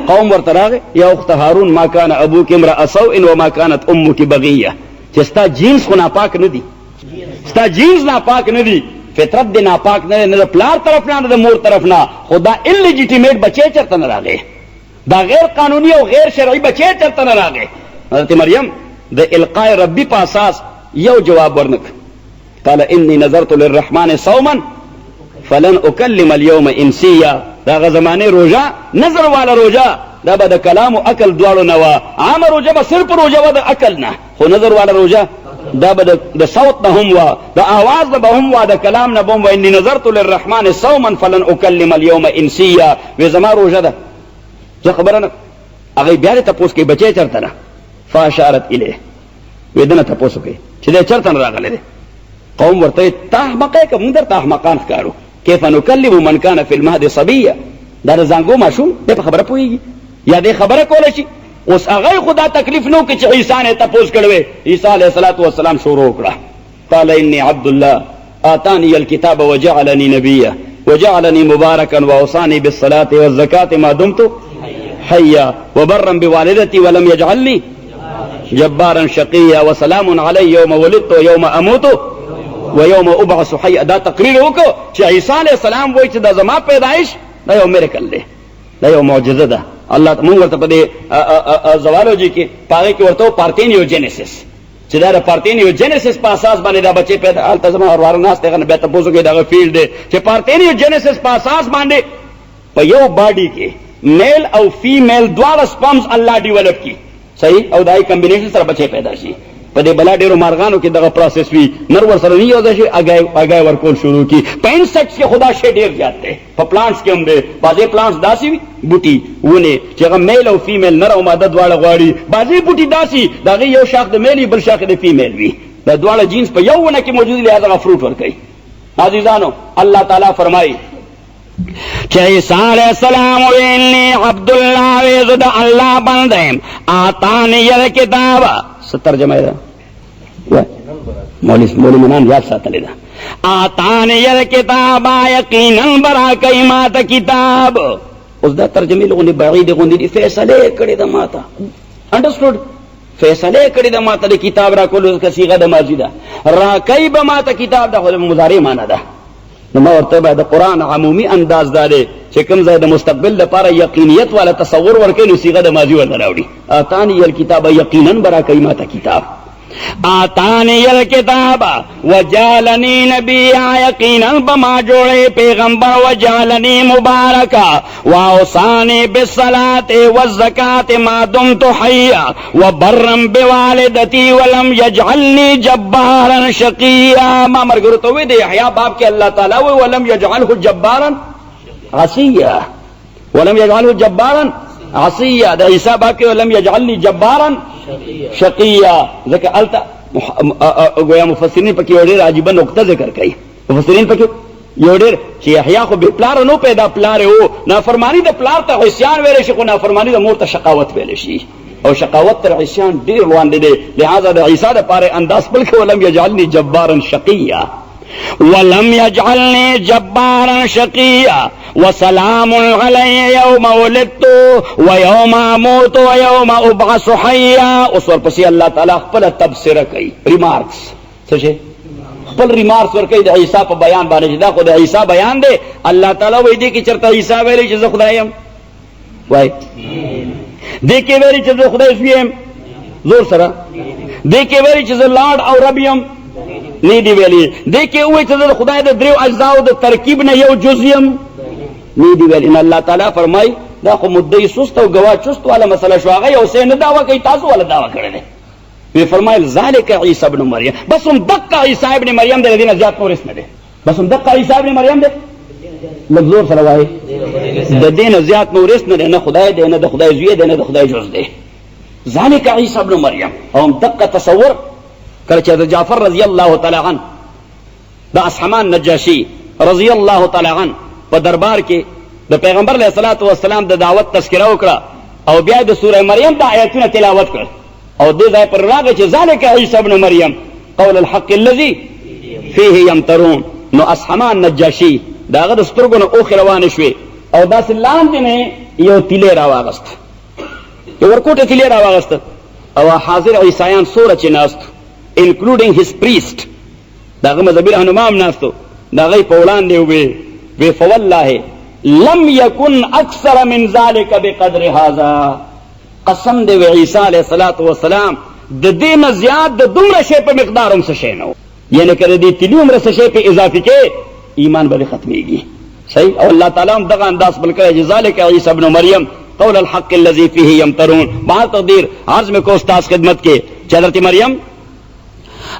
قوم ورته راغی، یا اخت هارون ما کان ابوک امرأ سوء وما کانت امک بغیه، چې ستا جینز خو ناپاک نه دي، ستا جینز ناپاک نه دي، فطرت دې ناپاک نه دی، نه د پلار طرف نه نه د مور طرف نه، خو دا اللیجیټیمیټ بچی چېرته نه راغی، دا غیر قانوني او غیر شرعي بچی چېرته نه راغی؟ حضرت مریم د القاء ربي په اساس یو جواب ورنکړ، قال انی نذرت للرحمن صوما فلن اکلم اليوم انسیا. دا هغه زمانې روژه، نذر واله روژه، دا به د کلام او عقل دواړو نه وه. عامه روژه به صرف روژه وه د عقل نه، خو نذر واله روژه دا به د صوت نه هم وه، د آواز نه به هم وه، د کلام نه به هم وه. انی نذرت للرحمن صوما فلن اکلم اليوم انسیا، وې زما روژه ده، زه خبره نه. هغه بیا دې تپوس کوي بچی چېرته ده؟ فاشارت الیه، وې دنه تپوس وکړي چې دی چېرته نه راغلی دی. قوم ورته ته احمق یې که موږ درته احمقان ښکارو؟ کیف نکلم من کان فی المهد صبیا، دا د زانګو ماشوم دی په خبره پوهېږي یا دی خبره کولی شي؟ اوس هغه خو دا تکلیف نه وکړي چې عیسی نه تپوس کړی وی. عیسی علیه الصلاة والسلام شروع وکړه، قال انی عبد الله آتانی الكتاب وجعلني نبیا وجعلني مبارکا واوصاني بالصلاة والزکاة ما دمت حیا وبرا بوالدتي ولم يجعلني جبارا شقیا وسلام علی یوم ولدت ویوم اموت ویوم ابعث حیا. دا تقریر وکړو چې عیسی علیه السلام وایي چې دا زما پیدایش دا یو میرکل دی، دا یو معجزه ده. الله مونږ ورته په دې زوالوجي کې په هغې کې ورته پارتینیوجینیسس، چې دا د پارتینیوجینیسس په اساس باندې دا بچی پیدا، هلته زما ورواره ناست دی، بیا تپوس وکړئ دغه فیلډ دی چې پارتینیوجینیسس په اساس باندې په یو باډي کې میل او فیمیل دواړه سپمز الله ډیولپ کی، صحیح، او دای کمبینیشن سره بچی پیدا شي. په دې بلا ډیرو مارغانو کې دغه پروسس وي، نر ورسره نه یو ځای شي، اګای ورکول شروع کی. په انسیکټس کې خدا شی ډیر زیات دی، په پلانټس کې هم دی. بعضې پلانټس داسې وي بوټي ونې چې هغه میل او فیمیل نر او ماده دواړه غواړي. بعضې بوټي داسې د هغې یو شاخ د میل وي، بل شاخ د فیمیل وي، دا دواړه جینس په یو ونه کې موجود دي، لهذا هغه فروټ ورکوي. عزیزانو الله تعالی فرمایي چې عیسی علیه السلام ویل عبدالله، وی زه د الله بنده یم، آتانی الکتاب. څه ترجمه یې ده؟ مولوي مولوي منان یاد ساتلې ده. آتانی الکتاب یقینا به راکوي ماته کتاب. اوس دا ترجمې له غوندې بعیدې غوندې دي، فیصله یې کړې ده ماته، انډرسټوډ، فیصله یې کړې ده ماته د کتاب راکولو، ځکه صیغه د ماضي ده، راکوي به ماته کتاب، دا خو د مضارع معنا ده. نو ما ورته به د قرآن عمومي انداز دا دی چې کوم ځای د مستقبل لپاره یقینیت والا تصور ورکوي نو صیغه د ماضي ورته راوړي، آتانی الکتاب یقینا به راکوي ماته کتاب. آتانی الکتاب وجعلنی نبیا، یقینا بما جوړې پیغمبر، وجعلنی مبارکا واوصانی بالصلاة والزکاة ما دمت حیا وبرا بوالدتی ولم یجعلنی جبارا شقیا. ما مرګرو ته وی د یحیی باب کې الله تعالی وی ولم یجعله جبارا عصیا، ولم یجعله جبارا عصیا. د عیسی باب کې ولم یجعلنی جبارا شقیا، ځکه هلته ګویا مفسرین پکې یو ډېر عجیبه نقطه ذکر کوي. مفسرین پکې یو ډېر چې یحیی خو بې پلاره نو پیدا، پلار یې و. نافرماني د پلار ته عصیان ویلی شي، خو نافرماني د مور ته شقاوت ویلی شي، او شقاوت تر عصیان ډېر وړاندې دی. لهذا د عیسی دپاره انداز خپل کړ، ولم یجعلني جبارا شقیا، ولم یجعلني جبارا شقیا وسلام علی یوم ولدت ویوم اموت ویوم ابعث حیا. اوس ورپسې الله تعالی خپله تبصره کوي، ریمارکس. څه شی؟ خپل ریمارکس ورکوي د عیسی په بیان باندې، چې دا خو د عیسی بیان دی. الله تعالی وایي دې کې چېرته عیسی ویلی چې زه خدای یم؟ وای دې کې ویلي چې زه خدای زوی یم؟ زور سره. دې کې ویلي چې زه لاړ او رب یم؟ نه دی ویلي. دې کې وایي چې زه د خدای د دریو اجزاو د ترکیب نه یو جز یم؟ نه دی ویلي. نو الله تعالی فرمایي دا خو مدعي سست او ګواه چست والا مسله شو، هغه یو څه نه دعوه کوي، تاسو والا دعوه کړې ده. وی فرمایل ذالک عیسی ابن مریم، بس هم دقه عیسی ابن مریم دی، د دې نه زیات نور هېڅ نه دی. بس هم دقه عیسی ابن مریم دی. لږ زور سره وایي د دې نه زیات نور هېڅ نه دی، نه خدای دی، نه د خدای زوی دی، نه د خدای جز دی. ذالک عیسی ابن مریم. او هم دقه تصور کله چې حضرت جعفر رضی الله تعالی عنه د اصحمان نجاشي رضی الله تعالی عنه په دربار کې د پیغمبر علیه الصلاة والسلام د دعوت تذکره وکړه او بیا د سوره مریم د آیتونه تلاوت کړل، او دې ځای پر راغی چې ذلک عیسی ابن مریم قول الحق الذي فيه یمترون. نو اصحمان نجاشي د هغه د سترګو نه اوښې روانې شوې او داسې لاندې نه یو تیلی راواغست، یو ورکوټه تیلی راواغست، او حاضر عیسایان څوره چې ناست انکلوډینګ هیز پریسټ، د هغه مذهبي رهنما هم ناست و، د هغوی په وړاندې ووې وی فوالله لم یکن اکثر من ذلک بقدر هذا. قسم دی وی عیسی علیه الصلاة والسلام د دې نه زیات د دومره شی په مقدار هم څه شی نه و، یعنې که د دې تلي عمره څه شی پې اضافي کې ایمان به دې ختمېږي. صحیح. او الله تعالی هم دغه انداز خپل کړی چې ذلک عیسی ابن مریم قول الحق الذي فيه یمترون. بهر تقدیر عرض مې کو استاد خدمت کې چې حضرت مریم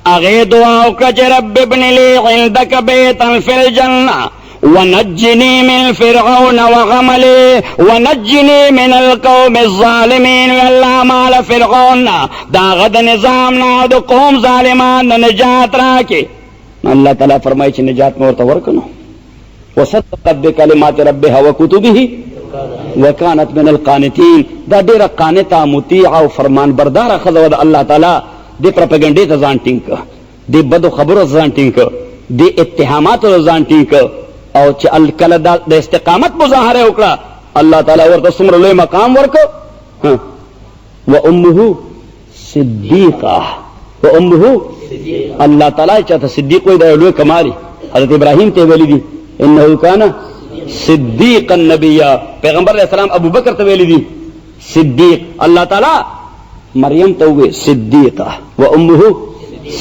هغې دعا وکړه چې رب ابن لي عندک بیتا فی الجنة ونجني من فرعون وعمله ونجني من القوم الظالمين. الله مال فرعون دا غد نظام نه د قوم ظالمان نه نجات راکې. الله تعالی فرمایي چې نجات مې ورته ورکړو. وصدقت بکلمات ربها وکتبه وکانت من القانتین. دا ډیره قانته، مطیعه او فرمان برداره ښځه وه د الله تعالی. دې پروپاګنډې ته ځان ټینګ کړ، دې بدو خبرو ته ځان ټینګ کړ، دې اتهاماتو ته ځان ټینګ کړ، او چې کله دا د استقامت مظاهره وکړه الله تعالی ورته څومره لوی مقام ورکړ. وامه صدیقه، وامه الله تعالی چاته صدیق وایي دا یو لوی کمال. حضرت ابراهیم ته ویلي دي انه کان صدیقا نبیا، پیغمبر علیه السلام ابو بکر ته ویلي دي صدیق. الله تعالی مریم ته ووی صدیقه و امه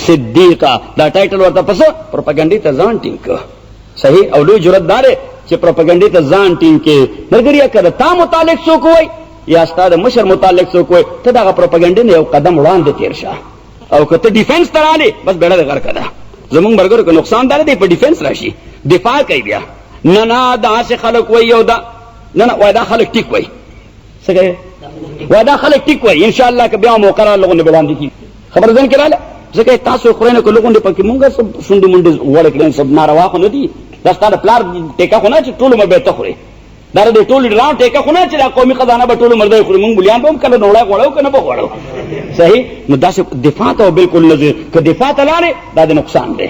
صدیقه. دا ټایټل ورته پس پروپاګاندا ته ځان ټینګ کړ. صحیح. او لوی جرأت دار چې پروپاګاندا ته ځان ټینګ کې. ملګریا که د تا متعلق څوک وای یا ستا د مشر متعلق څوک وای، ته دغه پروپاګاندا نه یو قدم وړاندې تیر شه، او که ته ډیفنس ته رالې بس بیړه دې غرقه ده. زمونږ ملګرو که نقصان دار دی په ډیفنس راشي دفاع کوي بیا. نه نه داسې خلک وایي او دا نه نه وایي دا خلک ټیک وایي. څه کوي؟ وایي دا خلک ټیک وایي. ان شاء الله که بیا موقع راغله غونډې به وړاندې کړي. خبره ځان کې راغله ځکه تاسو خورئ نه که لږ غونډې پکې مونږ څه شونډې مونډې غوړې کړې څه ناروا خو نه دي. دا ستا د پلار ټیکه خو نه چې ټول عمر به ته خورې، دا د ټول ډرام ټیکه خو نه چې دا قومي خزانه به ټول عمر دی خوري. مونږ مليان به هم کله نوړی غوړو که نه به غوړو. صحیح. نو داسې دفاع ته بالکل نه ځي، که دفاع ته لاړې دا د نقصان دی.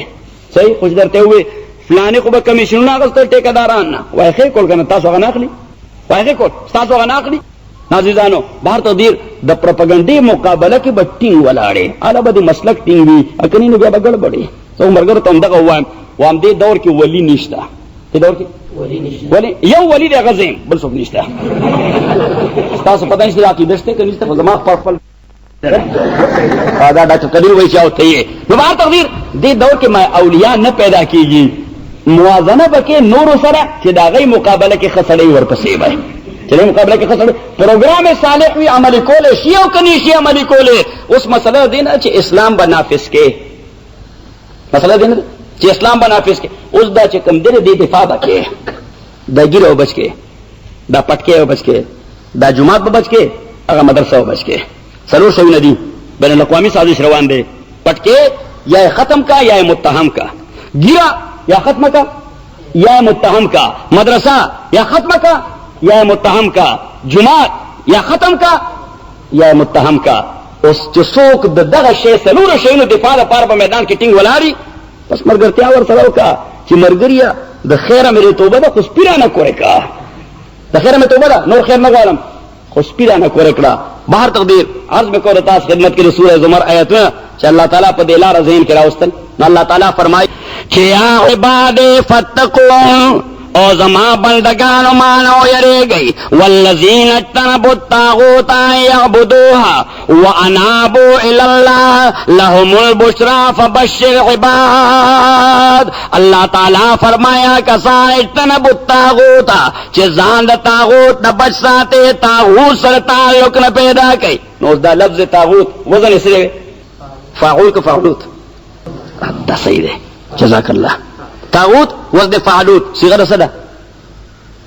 صحیح. خو چې درته ووایي فلاني خو به کمیشنونه اخیستل ټیکهداران نه، وایي ښې کول که نه تاسو هغه نه اخلي، وایي ښې کول ستاسو هغه نه اخلي. عزیزانو بهر تقدیر د پروپاګنډې مقابله کې به ټینګ ولاړې، هله به د مسلک ټینګ وي، که نه نو بیا به ګړبړې. زه ملګرو ته همدغه ووایم، وایم دې دور کې ولي نشته، دې دور کې ولي یو ولي دی هغه زه یم، بل څوک نشته. ستاسو پته نشته عقیده شته که نشته، خو زما خپل دا ډاکټر قدیر وایي چې او ته یې. نو بهر تقدیر دې دور کې ما اولیاء نه پیدا کیږي، موازنه پکې نورو سره چې د هغې مقابله کې ښه سړی ورپسې وای، چې د مقابله کې ښه سړی پروګرام صالح وي، عملي کولی شي او که نه شي عملي کولی. اوس مسله دې نه چې اسلام به نافذ کې، مسله دې نه چې اسلام به نافذ کې. اوس دا چې کوم دی دې دفاع به کې، دا ږیره به بچ کې، دا پټکی به بچ کې، دا جومات به بچ کې، هغه مدرسه به بچ کې. څلور شیونه دي، بین الاقوامي سازش روان دی. پټکی یا ختم کا یا متهم کا، ګیره یا ختم کا یا متهم کا، مدرسه یا ختم کا یا متهم کا، جومات یا ختم کا یا متهم کا. اوس چې څوک د دغه شی څلورو شیونو دفاع لپاره په میدان کې ټینګ ولاړي، بس ملګرتیا ورسره وکړه چې ملګریه د خیره مې توبه ده، خو سپي رانه کورې کړه. د خیره مې توبه ده، نور خیر نه غواړم، خو سپي رانه کورې کړه. بهر تقدیر عرض مې کول تاسو خدمت کې د سوره زمر آیتونه چې الله تعالی په دې لاره ذهن کې راوستل. نو الله تعالی فرمایي چې یا عباد فاتقون، او زما بندگانو ما نه ویرېږئ، والذین اجتنبوا الطاغوت ان یعبدوها وانابوا الی الله لهم البشرا فبشر عباد. الله تعالی فرمایا کسان اجتنبوا الطاغوت چې ځان د طاغوت نه بچ ساتي، طاغوت سره تعلق نه پیدا کوي. نو اوس دا لفظ طاغوت وزن یې څه دی؟ فاعول که فاعلوت؟ دا صحیح دی، جزاک الله. طاغوت وزن فعلوت، صيغه ده څه ده؟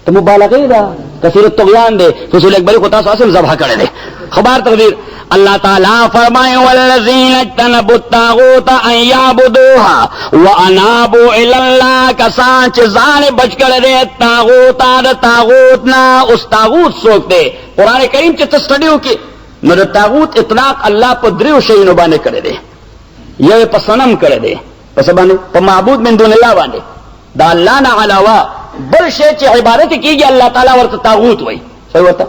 ته مبالغه ده، کثیر الطغیان دی. فصول اکبری خو تاسو اصل ذبح کړی دی. خبر تقدیر الله تعالی فرمائے والذین اجتنبوا الطاغوت ان یعبدوها وانابوا الی الله، کسان چې ځان بچ کړی دی طاغوت د طاغوت نه. اوس طاغوت څوک دی؟ قرآن کریم چې ته سټډي وکړې نو د طاغوت اطلاق الله په دریو شیونو باندې کړی دی. یو په صنم کړی دی، په څه باندې؟ په معبود من دون الله باندې. د الله نه علاوه بل شی چې عبادت کیږي الله تعالی ورته طاغوت وایي. څه ورته؟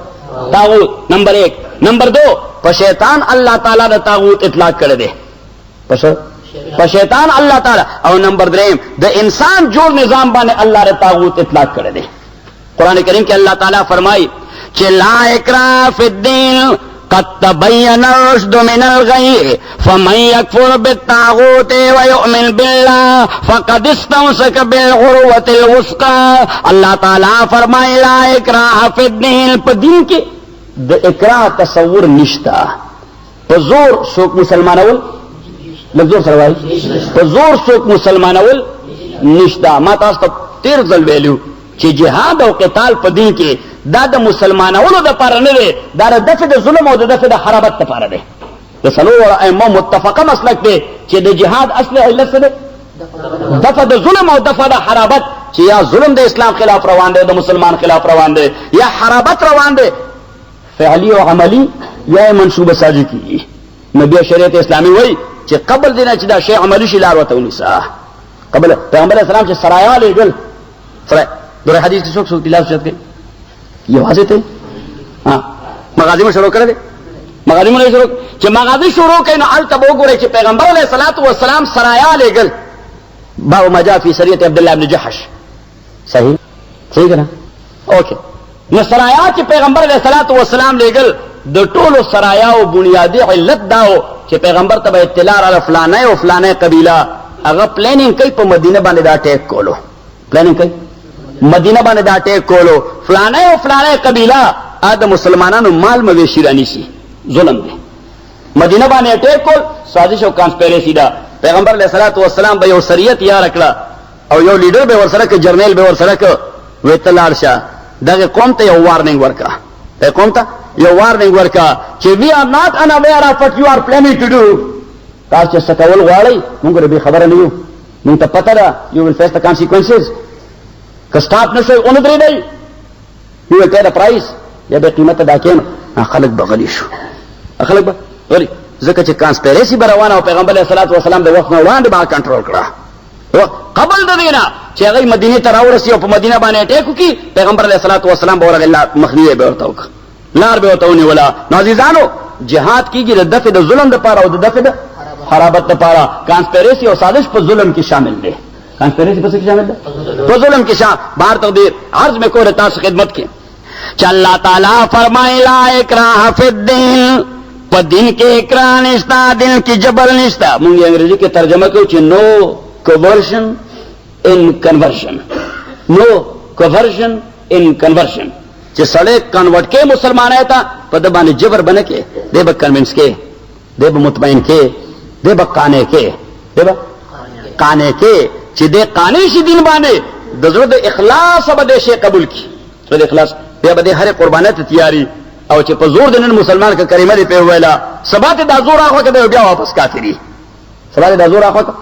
طاغوت. نمبر 1. نمبر 2، په شیطان الله تعالی د طاغوت اطلاق کړی دی. په شیطان الله تعالی. او نمبر 3، د انسان جوړ نظام باندې الله د طاغوت اطلاق کړی دی. قرآن کریم کې الله تعالی فرمایي چې لا اکراه فی الدین قد تبين الرشد من الغي فمن يكفر بالطاغوت ويؤمن بالله فقد استمسك بالعروة الوثقى. الله تعالی فرمایي لا اکراه فی الدین، په دین کې د اکراه تصور نشته. په زور څوک مسلمانول، لږ زور سره وایي، په زور څوک مسلمانول نشته. ما تاسو ته تېر ځل ویلو چې جهاد او قتال په دین کې دا د مسلمانولو دپاره نه دی، دا د دفع د ظلم او د دفع د حرابت دپاره دی. د څلورو ائمو متفقه مسلک دی چې د جهاد اصل علت څه دی؟ دفع د ظلم او دفع د حرابت، چې یا ظلم د اسلام خلاف روان دی، د مسلمان خلاف روان دی، یا حرابت روان دی، فعلی او عملی یا منصوبه سازي کیږي. نو بیا شریعت اسلامي وایي چې قبل دې نه چې دا شی عملي شي لار ورته ونیسه. قبل پیغمبر اسلام چې سرایا لېږل، سره دغه حدیث کې څوک څوک لاس چت کوي یوازې ته ها مغازی مو شروع کړل، مغازی مو شروع چې مغازی شروع کړي نو هلته به وګورئ چې پیغمبر علیه الصلاة والسلام سرایا لېږل. باب ما جاء فی سریة عبدالله بن جحش، صحیح صحیح که نه؟ اوکې. نو سرایا چې پیغمبر علیه الصلاة والسلام لېږل د ټولو سرایاو بنیادي علت دا و چې پیغمبر ته به اطلاع راغله فلانی او فلانی قبیله هغه پلانینګ کوي په مدینه باندې دا اټیک کولو، پلانینګ کوي مدینه باندې دا اټیک کولو، فلانی او فلانی قبیله د مسلمانانو مال مویشي رانیسي، ظلم دی. مدینه باندې اټیک کول سازش او کانسپیرسي ده. پیغمبر علیه الصلاة والسلام به یو سریه تیاره کړه او یو لیډر به ورسره که جرنیل به ورسره که وی ته لاړ شه دغه قوم ته یو وارنینګ ورکړه، دغه قوم ته یو وارنینګ ورکړه چې وی آر ناټ ان اویر اف وات یو آر پلانینګ ټو ډو. تاسو چې څه کول غواړئ موږ بې خبره نه یو، موږ ته پته ده، یو ویل فیس د کانسیکوینسز. که سټاپ نه شئ ونه درېدئ، یو ویل پې د پرایس یا به قیمت ادا کړئ، نو خلک به غلي شو، خلک به غلي، ځکه چې کانسپیرسي به روانه او پیغمبر علیه الصلاة والسلام د وخت نه وړاندې به کنټرول کړه. قبل د دې نه چې هغوی مدینې ته راورسي او په مدینه باندې اټیک وکړي، پیغمبر علیه الصلاة والسلام به ورغی مخنیوی به ورته وکړ، لار به ورته ونیوله. نو عزیزانو جهاد کېږي د دفع د ظلم دپاره او د دفع د حرابت دپاره. کانسپیرسي او سازش په ظلم کې شامل دی. کانسپیرسي په څه کې شامل ده؟ په ظلم کې شامل. بهر تقدیر عرض مې کوله تاسو خدمت کې چې الله تعالی فرمایي لا اکراه فی الدین، په دین کې اکراه نشته، دین کې جبر نشته. مونږ انګریزي کې ترجمه کوو چې نو کوورشن ان کنورشن، نو کوورشن ان کنورشن، چې سړی کنورټ کې مسلمانای ته په د باندې جبر بنه کې، دی به کنوینس کې، دی به مطمئن کې، دی به قانع کې، دی به قانع کې، چې دی قانع شي دین باندې، د زړه د اخلاص به دې شی قبول کړي، زړه د اخلاص بیا به دې هرې قربانۍ ته تیاري. او چې په زور د نن مسلمان که کلمه دې پرې وویله، سبا ته دا زور اخوا که دی بیا واپس کافري، سبا ته دا زور اخوا که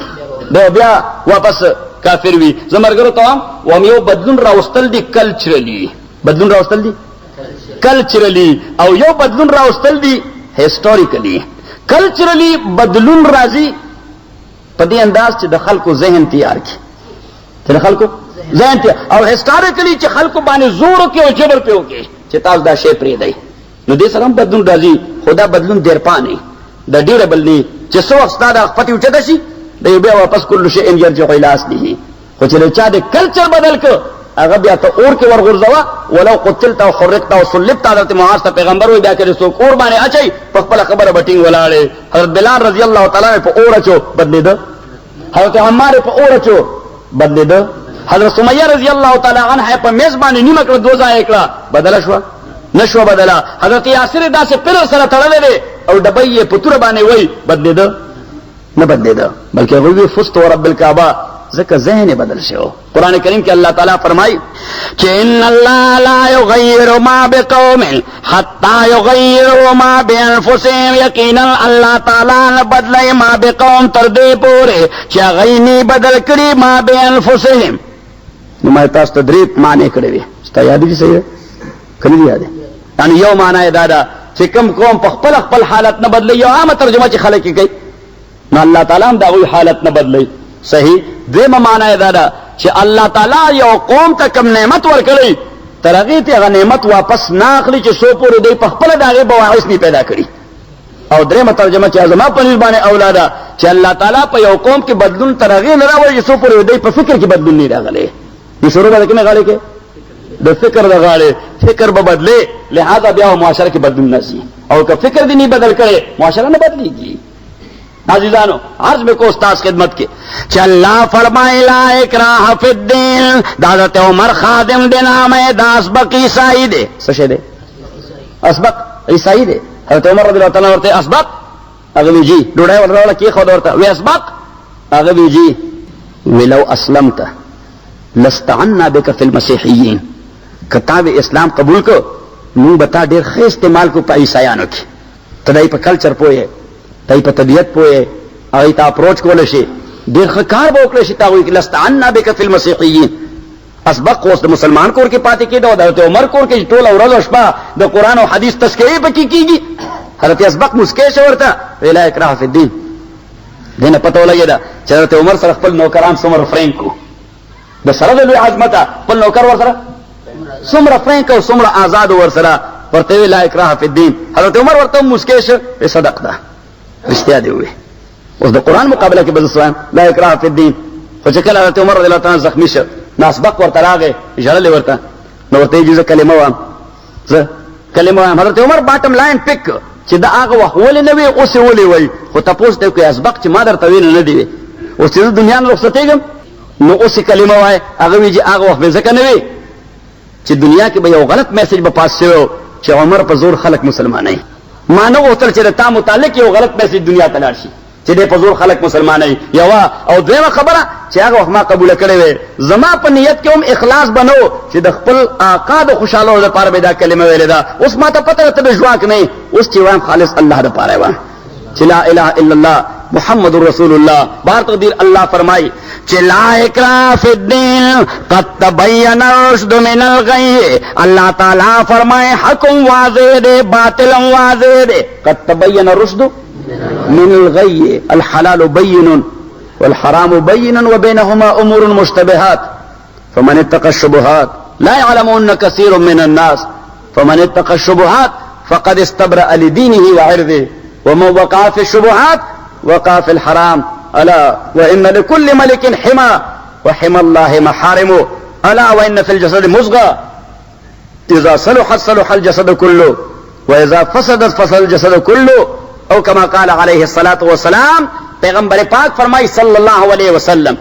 دی بیا واپس کافر وي. زه ملګرو ته وایم، وایم یو بدلون راوستل دي کلچرلي، بدلون راوستل دي کلچرلي، او یو بدلون راوستل دي هیستوریکلی. کلچرلی بدلون راځي په دې انداز چې د خلکو ذهن تیار کړي، چې د خلکو ذهن تیار، او هیستوریکلی چې خلکو باندې زور وکړي او جبر پرې وکړي چې تاسو دا شی پرېږدئ، نو دې سره هم بدلون راځي. خو دا بدلون دیرپا نه، د ډېره بل نه، چې څه وخت ستا دا پتې اوچته شي دی بیا واپس کل شیء یرجع الی اصله. خو چې له چا د کلچر بدل کړ هغه بیا ته اور کې ورغورځوه، ولو قتلت او حرقت او صلبت. حضرت معاذ ته پیغمبر وایي بیا که دې څوک اور باندې اچوي په خپله خبره به ټینګ ولاړ یې. حضرت بلال رضی الله تعالی عنه په اور اچو بدلېده، حضرت عمار په اور اچو بدلېده، حضرت سمیه رضی الله تعالی عنها په میز باندې نیمه کړه، دوه ځایه کړه، بدله شوه نه شوه بدله. حضرت یاسر یې داسې پلر سره تړلی دی او ډبۍ یې په توره باندې وایي، بدلېده نه بدلېده، بلکې هغوی وی فزت ورب الکعبه، ځکه ذهن یې بدل شو. قرآن کریم کې الله تعالی فرمایي چې ان الله لا یغیر ما بقوم حتی یغیروا ما بانفسهم، یقینا الله تعالی نه بدلوي ما بقوم تر دې پورې چې هغوی نه بدل کړي ما بانفسهم. نو ما تاسو ته درې معنی کړې وې، ستا یاد دي؟ صحیح ده که نه دي یاد؟ یعنې یو معنا یې دا ده چې کوم قوم په خپله خپل حالت نه بدلوي، یو عامه ترجمه چې خلک یې کوي، نو الله تعالی هم د هغوی حالت نه بدلوي. صحیح. دویمه معنا یې دا ده چې الله تعالی یو قوم ته کوم نعمت ورکړی تر هغې ته هغه نعمت واپس نه اخلي چې څو پورې دوی په خپله د هغې بواعث نه پیدا کړي. او درېیمه ترجمه چې زما په نزد باندې اولا ده چې الله تعالی په یو قوم کې بدلون تر هغې نه راولي چې څو پورې دوی په فکر کې بدلون نه راغلی. نو شروع به د کومې غاړې کې؟ د فکر د غاړې. فکر به بدلې، لهذا بیا معاشره کې بدلون نه ځي، او که فکر دې نه بدل کړي معاشره نه بدلېږي. عزیزانو عرض میں کو استاذ خدمت کې چې الله فرمایي لا اکراه فی الدین، د حضرت عمر خادم دی نام یې د اسبق عیسائی دی. څه شی دی؟ اسبق عیسائی دی. حضرت عمر رضی الله تعالی ورته اسبق، هغه وی جی ډوډۍ ورته راوړه کېښوده ورته، وی اسبق، هغه وی جی، وی لو اسلمت لاستعنا بک فی المسیحیین، که تا وی اسلام قبول کړ مونږ به تا ډېر ښه استعمال کړو په عیسایانو کې. ته د هغوی په کلچر پوه یې، ته یې په طبیعت پوه یې، هغوی ته اپروچ کولی شې، ډېر ښه کار به وکړی شي ته هغوی کې. لاستعنا بک فی المسیحیین. اسبق اوس د مسلمان کور کې پاتې کېده او د حضرت عمر کور کې چې ټوله ورځ او شپه د قرآن او حدیث تذکرې پکې کېږي. حضرت اسبق موسکی شو ورته ویې لا اکراه فی الدین. دې نه پته ولګېده چې حضرت عمر سره خپل نوکران څومره فرینک وو، د سره د لوی عظمته خپل نوکر ورسره څومره فرینک او څومره آزاد ورسره، ورته ویې لا اکراه فی الدین. حضرت عمر ورته هم موسکی شو، ویې صدق ده، رښتیا دې وویې. اوس د قرآن مقابله کې به زه څه وایم؟ لا اکراه فی الدین. خو چې کله حضرت عمر رضی الله تعالی زخمي شو نو اسبق ورته راغی، ژړل یې ورته، نو ورته یې زه کلمه وایم، زه کلمه وایم. حضرت عمر باټم لاین پک چې دا هغه وخت ولې نه وي اوس یې ولې وایي، خو تپوس دی کوي اسبق چې ما درته ویلي نه دي وي، اوس چې زه دنیا نه رخصتېږم نو اوس یې کلمه وایي. هغه وایي چې هغه وخت مې ځکه نه وي چې دنیا کې به یو غلط میسج به پاس شوی چې عمر په زور خلک مسلمانوي. ما نه غوښتل چې د تا متعلق یو غلط میسج دنیا ته لاړ شي چې دی په زور خلک مسلمانوي. یوه او دویمه خبره چې هغه وخت ما قبوله کړې وې، زما په نیت کې هم اخلاص به نه و چې د خپل آقا د خوشحالولو لپاره به دا کلمه ویلې ده. اوس ما ته پته ده ته به ژواک نه یې، اوس چې وایم خالص الله دپاره وایم چې لا اله الا الله محمد رسول الله. بار تقدیر الله فرمای چې لا اکراه فی الدین قد تبین الرشد من الغی. الله تعالی فرمای حکم واضح دی، باطل هم واضح دی. قد تبین الرشد من الغی، الحلال بین والحرام بین وبینهما امور مشتبهات فمن اتقى الشبهات لا يعلمون كثير من الناس فمن اتقى الشبهات فقد استبرأ لدينه وعرضه ومن وقع في الشبهات وقع في الحرام ألا وإن لكل ملك حمى وحمى الله محارمه ألا وإن في الجسد مزغة إذا صلحت صلح الجسد كله واذا فسدت فسد الجسد كله، او کما قال علیه الصلاة والسلام. پیغمبر پاک فرمای صلی الله علیه وسلم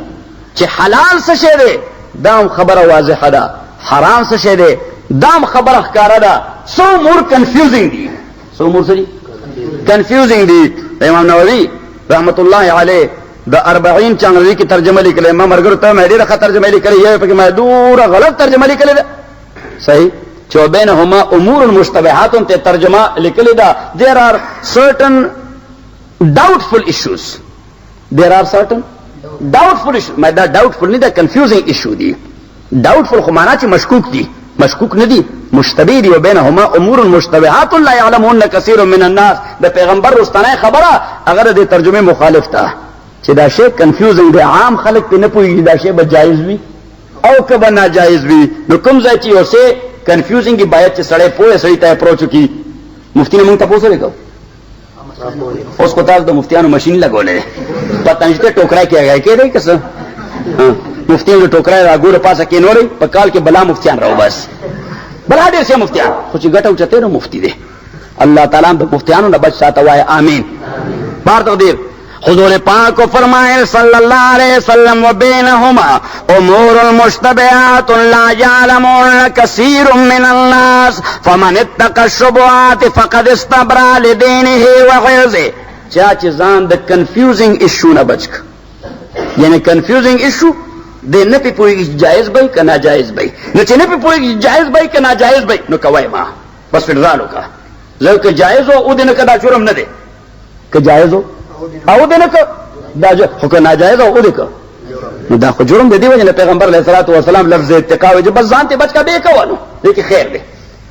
چې حلال څه شی دی دا هم خبره واضحه ده، حرام څه شی دی دا هم خبره ښکاره ده. څو مور کنفیوزنګ دي، څو مور څه دي کنفیوزنګ دي. امام نووي رحمت الله علیه د 40 چې انګریزي کې ترجمه لیکلې، ما مرګرو ته مې ډېره ښه ترجمه لیکلې، یو پکې ما دومره غلط ترجمه لیکلې ده. صحیح چې بینهما امور مشتبهات ته ترجمه لیکلې ده. There are certain doubtful issues, there are certain doubtful issues. ما دا doubtful نه ده، confusing issue دي. Doubtful خو معنا چې مشکوک دي، مشکوک نه دي، مشتبه دي. وبینهما امور مشتبهات لا يعلمهن كثير من الناس. د پیغمبر رستنه خبره اگر د ترجمه مخالف ده چې دا شی کنفیوزنګ دی، عام خلک په نه پوهیږي دا شی به جایز وي او که به ناجایز وي. نو کوم ځای چې یو څه کنفیوزنګ باید چې سړی پوه سړی ته اپروچ وکړي. مفتي نه مونږ تاسو وکړو، اوس خو تاسو د مفتیانو ماشین لګولې، پته نشته ټوکرا کې هغه کې دی که څه. مفتیان د ټوکرا راګوره پاسه کېنولې، په کال کې بلا مفتیان راوباس، بلا ډېر څه مفتیان، خو چې ګټه اوچتې نو مفتي دی. الله تعالی د مفتیانو نه بچ ساته، وایه آمین. بار تقدیر حضور پاک فرمائے صلی اللہ علیہ وسلم وبینہما امور المشتبہات لا یعلمون کثیر من الناس فمن اتقى الشبهات فقد استبرأ لدینه وعرضه. چا چې ځان د کنفیوزنګ ایشو نه بچ کړ، یعنی کنفیوزنګ ایشو د نه پې پوهېږي چې جایز به که ناجایز به، نو چې نه پې پوهېږي جایز به که ناجایز به نو کوی ما بس فدرال وکړه، ځکه که جایز و او دې نه که دا جرم نه دی، که جایز و او دې نه که دا خو که ناجایز او دې که نو دا خو جرم دی. دی وجه نه پیغمبر علیه الصلاة والسلام لفظ اتقا وایي چې بس ځان ته بچ کا بې کوه، نو دې کې خیر دی.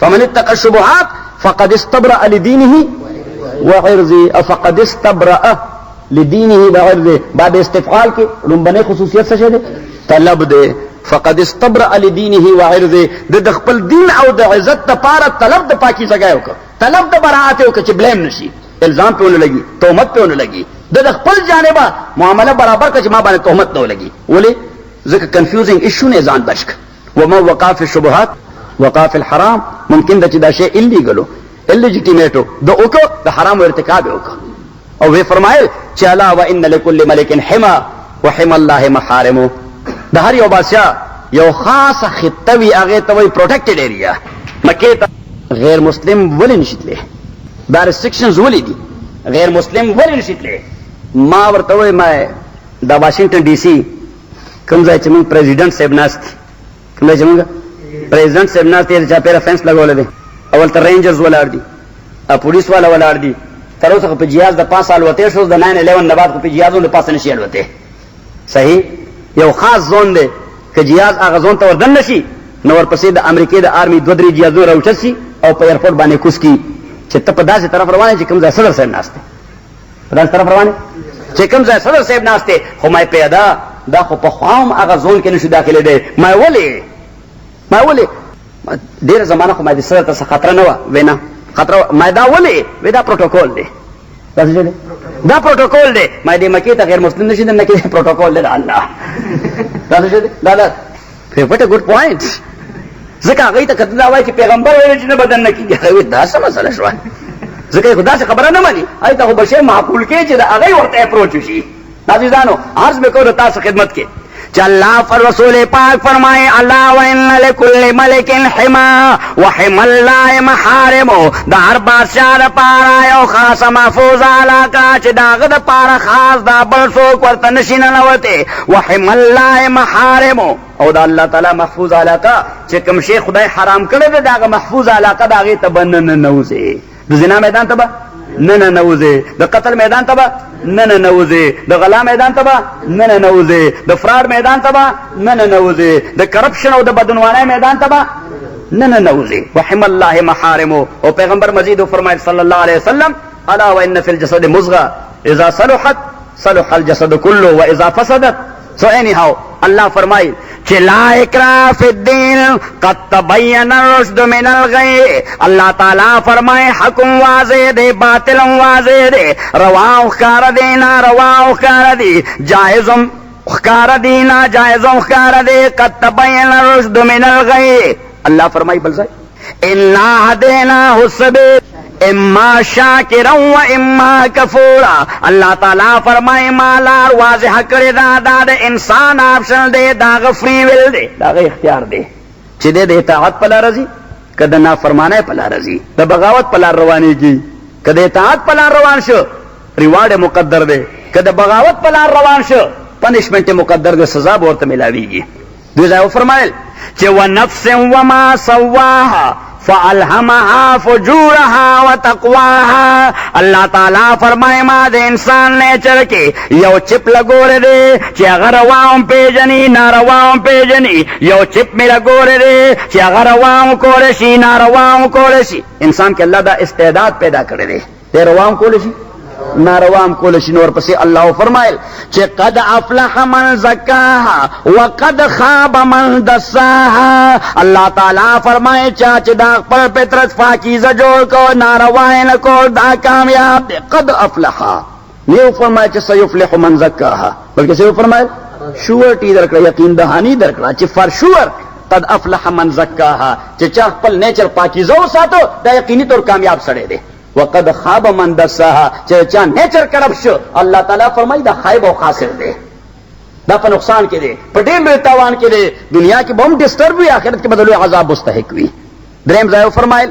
فمن اتقى الشبهات فقد استبرأ لدينه وعرضه، فقد استبرأ لدينه وعرضه. باب استفعال کې لومبنۍ خصوصیت څه شی دی؟ طلب دی. فقد استبرأ لدينه وعرضه، د خپل دین او د عزت لپاره طلب د پاکیزګۍ وکړه، طلب د براءت وکړه چې بلیم نشي، الزام په ونه لګي، تهمت په ونه لګي. د خپل جانبه معامله برابر کړه چې ما باندې تهمت نه ولګي. ولې؟ ځکه کنفیوزنګ ایشو نه ځان بچ کړه. وما وقع فی الشبهات وقع فی الحرام. ممکن ده چې دا شی ایلیګلو اللیجیټیمیټو د وکړه، د حرام ارتکاب وکړه. او وی فرمایل چې الا وان لكل ملک حما وحما الله محارمه. د هر یو بادشاہ یو خاصه خطه وي، هغې ته وایي پروټیکټډ ایریا. مکې ته غیر مسلم ولې نشي تللی؟ دا ریسټریکشنز ولې دي؟ غیر مسلم ولې نشي تللی؟ ما ورته وویل ما د واشنګټن ډي سي کوم ځای چې موږ پریزیډنټ صاحب ناست دي، کوم ځای چې موږ پریزیډنټ صاحب ناست دی، چاپېره فنس لګولی دی، اول ته رینجرز ولاړ دي او پولیس والا ولاړ دي. تر اوسه خو په جهاز د پاسه الوتی شو، د 9/11 نه بعد خو په جهازونو د پاسه نشي الوتی. صحیح یو خاص زون دی، که جهاز هغه زون ته وردننه شي نو ورپسې د امریکې د آرمي دوه درې جهازونه راوچت شي او په ایرپورټ باندې کوز کړي چې ته په داسې طرف روان یې چې کوم ځای صدر صاحب ناست دی، په داسې طرف روان یې چې کوم ځای صدر صاحب ناست دی. خو ما یې پیدا دا خو پخوا هم هغه زون کې نشو داخلېدی. ما یې ولې؟ ما ولې؟ ډېره زمانه خو ما د صدر ته څه خطره نه وه، وې نه خطره. ما دا ولې؟ وې دا پروتوکول دی. دا څه دی؟ دا پروتوکول دی. ما دې مکې ته غیر مسلم نشي دننه کېدی، پروتوکول دی د الله. دا څه دی؟ دا دا what a good point. ځکه هغوی ته که ته دا وایې چې پیغمبر ویل چې نه به دننه کېږي، هغوی وایي دا څه مسله شوه، ځکه یې خو داسې خبره نه مني. هغوی ته خو به شی معقول کړې چې د هغوی ورته اپروچ وشي. عزیزانو عرض مې کوو د تاسو خدمت کې چې الله پر رسول پاک فرمایي الله وان لكل ملک حما وحما الله محارم. د هر بادشاہ لپاره یو خاصه محفوظه علاقه چې د هغه دپاره خاص دا بل څوک ورته نشي ننوتی. وحما الله محارم، او د الله تعالی محفوظ علاقه چې کوم شی خدای حرام کړی دی د هغه محفوظ علاقه د هغې ته به نه ننوځي. د زنا میدان ته به نه ننوځي، د قتل میدان ته به نه ننوځي، د غلا میدان ته به نه ننوځي، د فراډ میدان ته به نه ننوځي، د کرپشن او د بدعنوانۍ میدان ته به نه ننوځي. وحم الله محارمه. او پیغمبر مزید فرمایل صلی الله علیه وسلم الا وان فی الجسد مضغه اذا صلحت صلح الجسد كله واذا فسدت. So anyhow الله فرمایي چې لا اکراه فی الدین قد تبین الرشد من الغی. الله تعالی فرمایي حکم واضح دی، باطل هم واضح دی، روا ښکاره دی، ناروا ښکاره دی، جایز هم ښکاره دی، ناجایز هم ښکاره دی. قد تبین الرشد من الغی. الله فرمایي بل ځای انا هدیناه السبیل. اما شاکرا و اما کفورا. الله تعالی فرمای ما لار واضح کړی دا، دا د انسان آپشن دی، دا غ فری ویل دی، دا غ اختیار دی چې دی د اطاعت په لار ځي که د نافرمانۍ په لار ځي، د بغاوت په لار روانېږي. که د اطاعت په لار روان شو ریوارډ یې مقدر دی، که د بغاوت په لار روان شو پنشمنټ یې مقدر دی، سزا به ورته ملاویږي. دوی ځای وفرمایل چې ونفس وما سواها فالهمها فجورها وتقواها. الله تعالی فرمای ما د انسان نیچر کې یو چپ لګولی دی چې هغه روا هم پېژني ناروا هم پېژني، یو چپ مې لګولی دی چې هغه روا هم کولی شي ناروا هم کولی شي. انسان کې الله دا استعداد پیدا کړی دی، دی روا هم کولی شي ناروا هم کولی شي. نو ورپسې الله وفرمایل چې قد افلح من زکاها وقد خاب من دساها. الله تعالی فرمایي چا چې دا خپل فطرت پاکیزه جوړ کړ، ناروا یې نه کړ، دا کامیاب دی. قد افلح نه وفرمایي چې سیفلح من زکاها، بلکې څه وفرمایل؟ شورټي درکړه، یقین دهانی درکړه چې فار شور قد افلح من زکاها، چې چا خپل نیچر پاکیزه وساتو دا یقیني طور کامیاب سړی دی. وقد خاب من دساها، چې چا نیچر کرپ شو الله تعالی فرمایي دا خایب او خاسر دی، دا په نقصان کې دی، په ډېر لوی تاوان کې دی، دنیا کې به هم ډسټرب وي، آخرت کې به د لوی عذاب مستحق وي. دریم ځای وفرمایل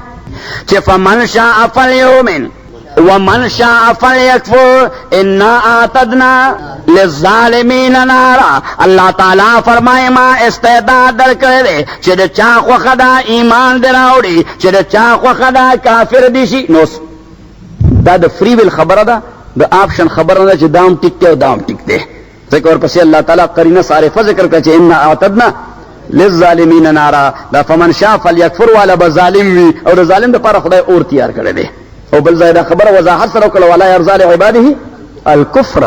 چې فمن شاء فلیؤمن ومن شاء فلیکفر انا اعتدنا للظالمین نارا. الله تعالی فرمایي ما استعداد درکړی دی چې د چا خوښه ده ایمان دې راوړي، چې د چا خوښه ده کافر دې شي. نو دا د فری ویل خبره ده، د آپشن خبره نه چې دا هم ټیک دی او دا هم ټیک دی، ځکه ورپسې الله تعالی قرینه صارفه ذکر کړه چې انا اعتدنا للظالمین نارا. دا فمن شاء فلیکفر والا به ظالم وي او د ظالم دپاره خدای اور تیار کړی دی. او بل ځای دا خبره وضاحت سره وکړه، ولا یرضی لعباده الکفر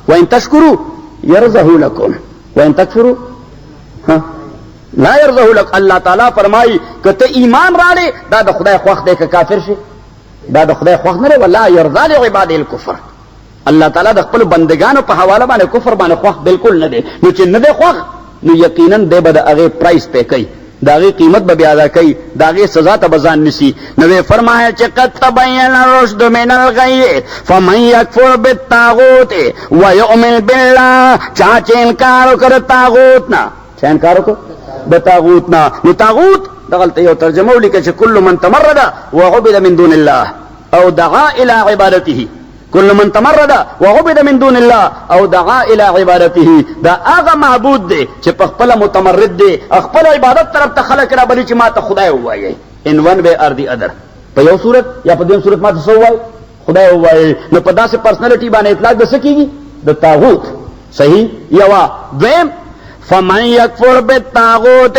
وان تشکروا یرضه لکم وان تکفروا لا یرضه لک. الله تعالی فرمایي که ته ایمان راړې دا د خدای خوښ دی، که کافر شې دا د خدای خوښ نه دی. ولا یرضی لعباده الکفر، الله تعالی د خپلو بندګانو په حواله باندې کفر باندې خوښ بالکل نه دی. نو چې نه دی خوښ نو یقینا دی به د هغې پرایس پې کوي، د هغې قیمت به بیا ادا کوي، د هغې سزا ته به ځان نیسي. نو ویې فرمایل چې قد تبین الرشد من الغی فمن یکفر بالطاغوت ویؤمن بالله. چا چې انکار وکړ د طاغوت نه، چا انکار وکړ د طاغوت نه، نو طاغوت دغلته یو ترجمه ولیکه چې کل من تمرد وعبد من دون الله او دعا الى عبادته، کل من تمرد وعبد من دون الله او دعا الى عبادته، دا هغه معبود دی چې په خپله متمرد دی او خپل عبادت طرف ته خلک رابلي چې ما ته خدای ووایي. ان ون وی ار دی ادر، په یو صورت یا په دویم صورت ما ته څه ووایي؟ خدای ووایي. نو په داسې پرسنالټي باندې اطلاق د څه کېږي؟ د طاغوت. صحیح یوه. دویم فمن یکفر بالطاغوت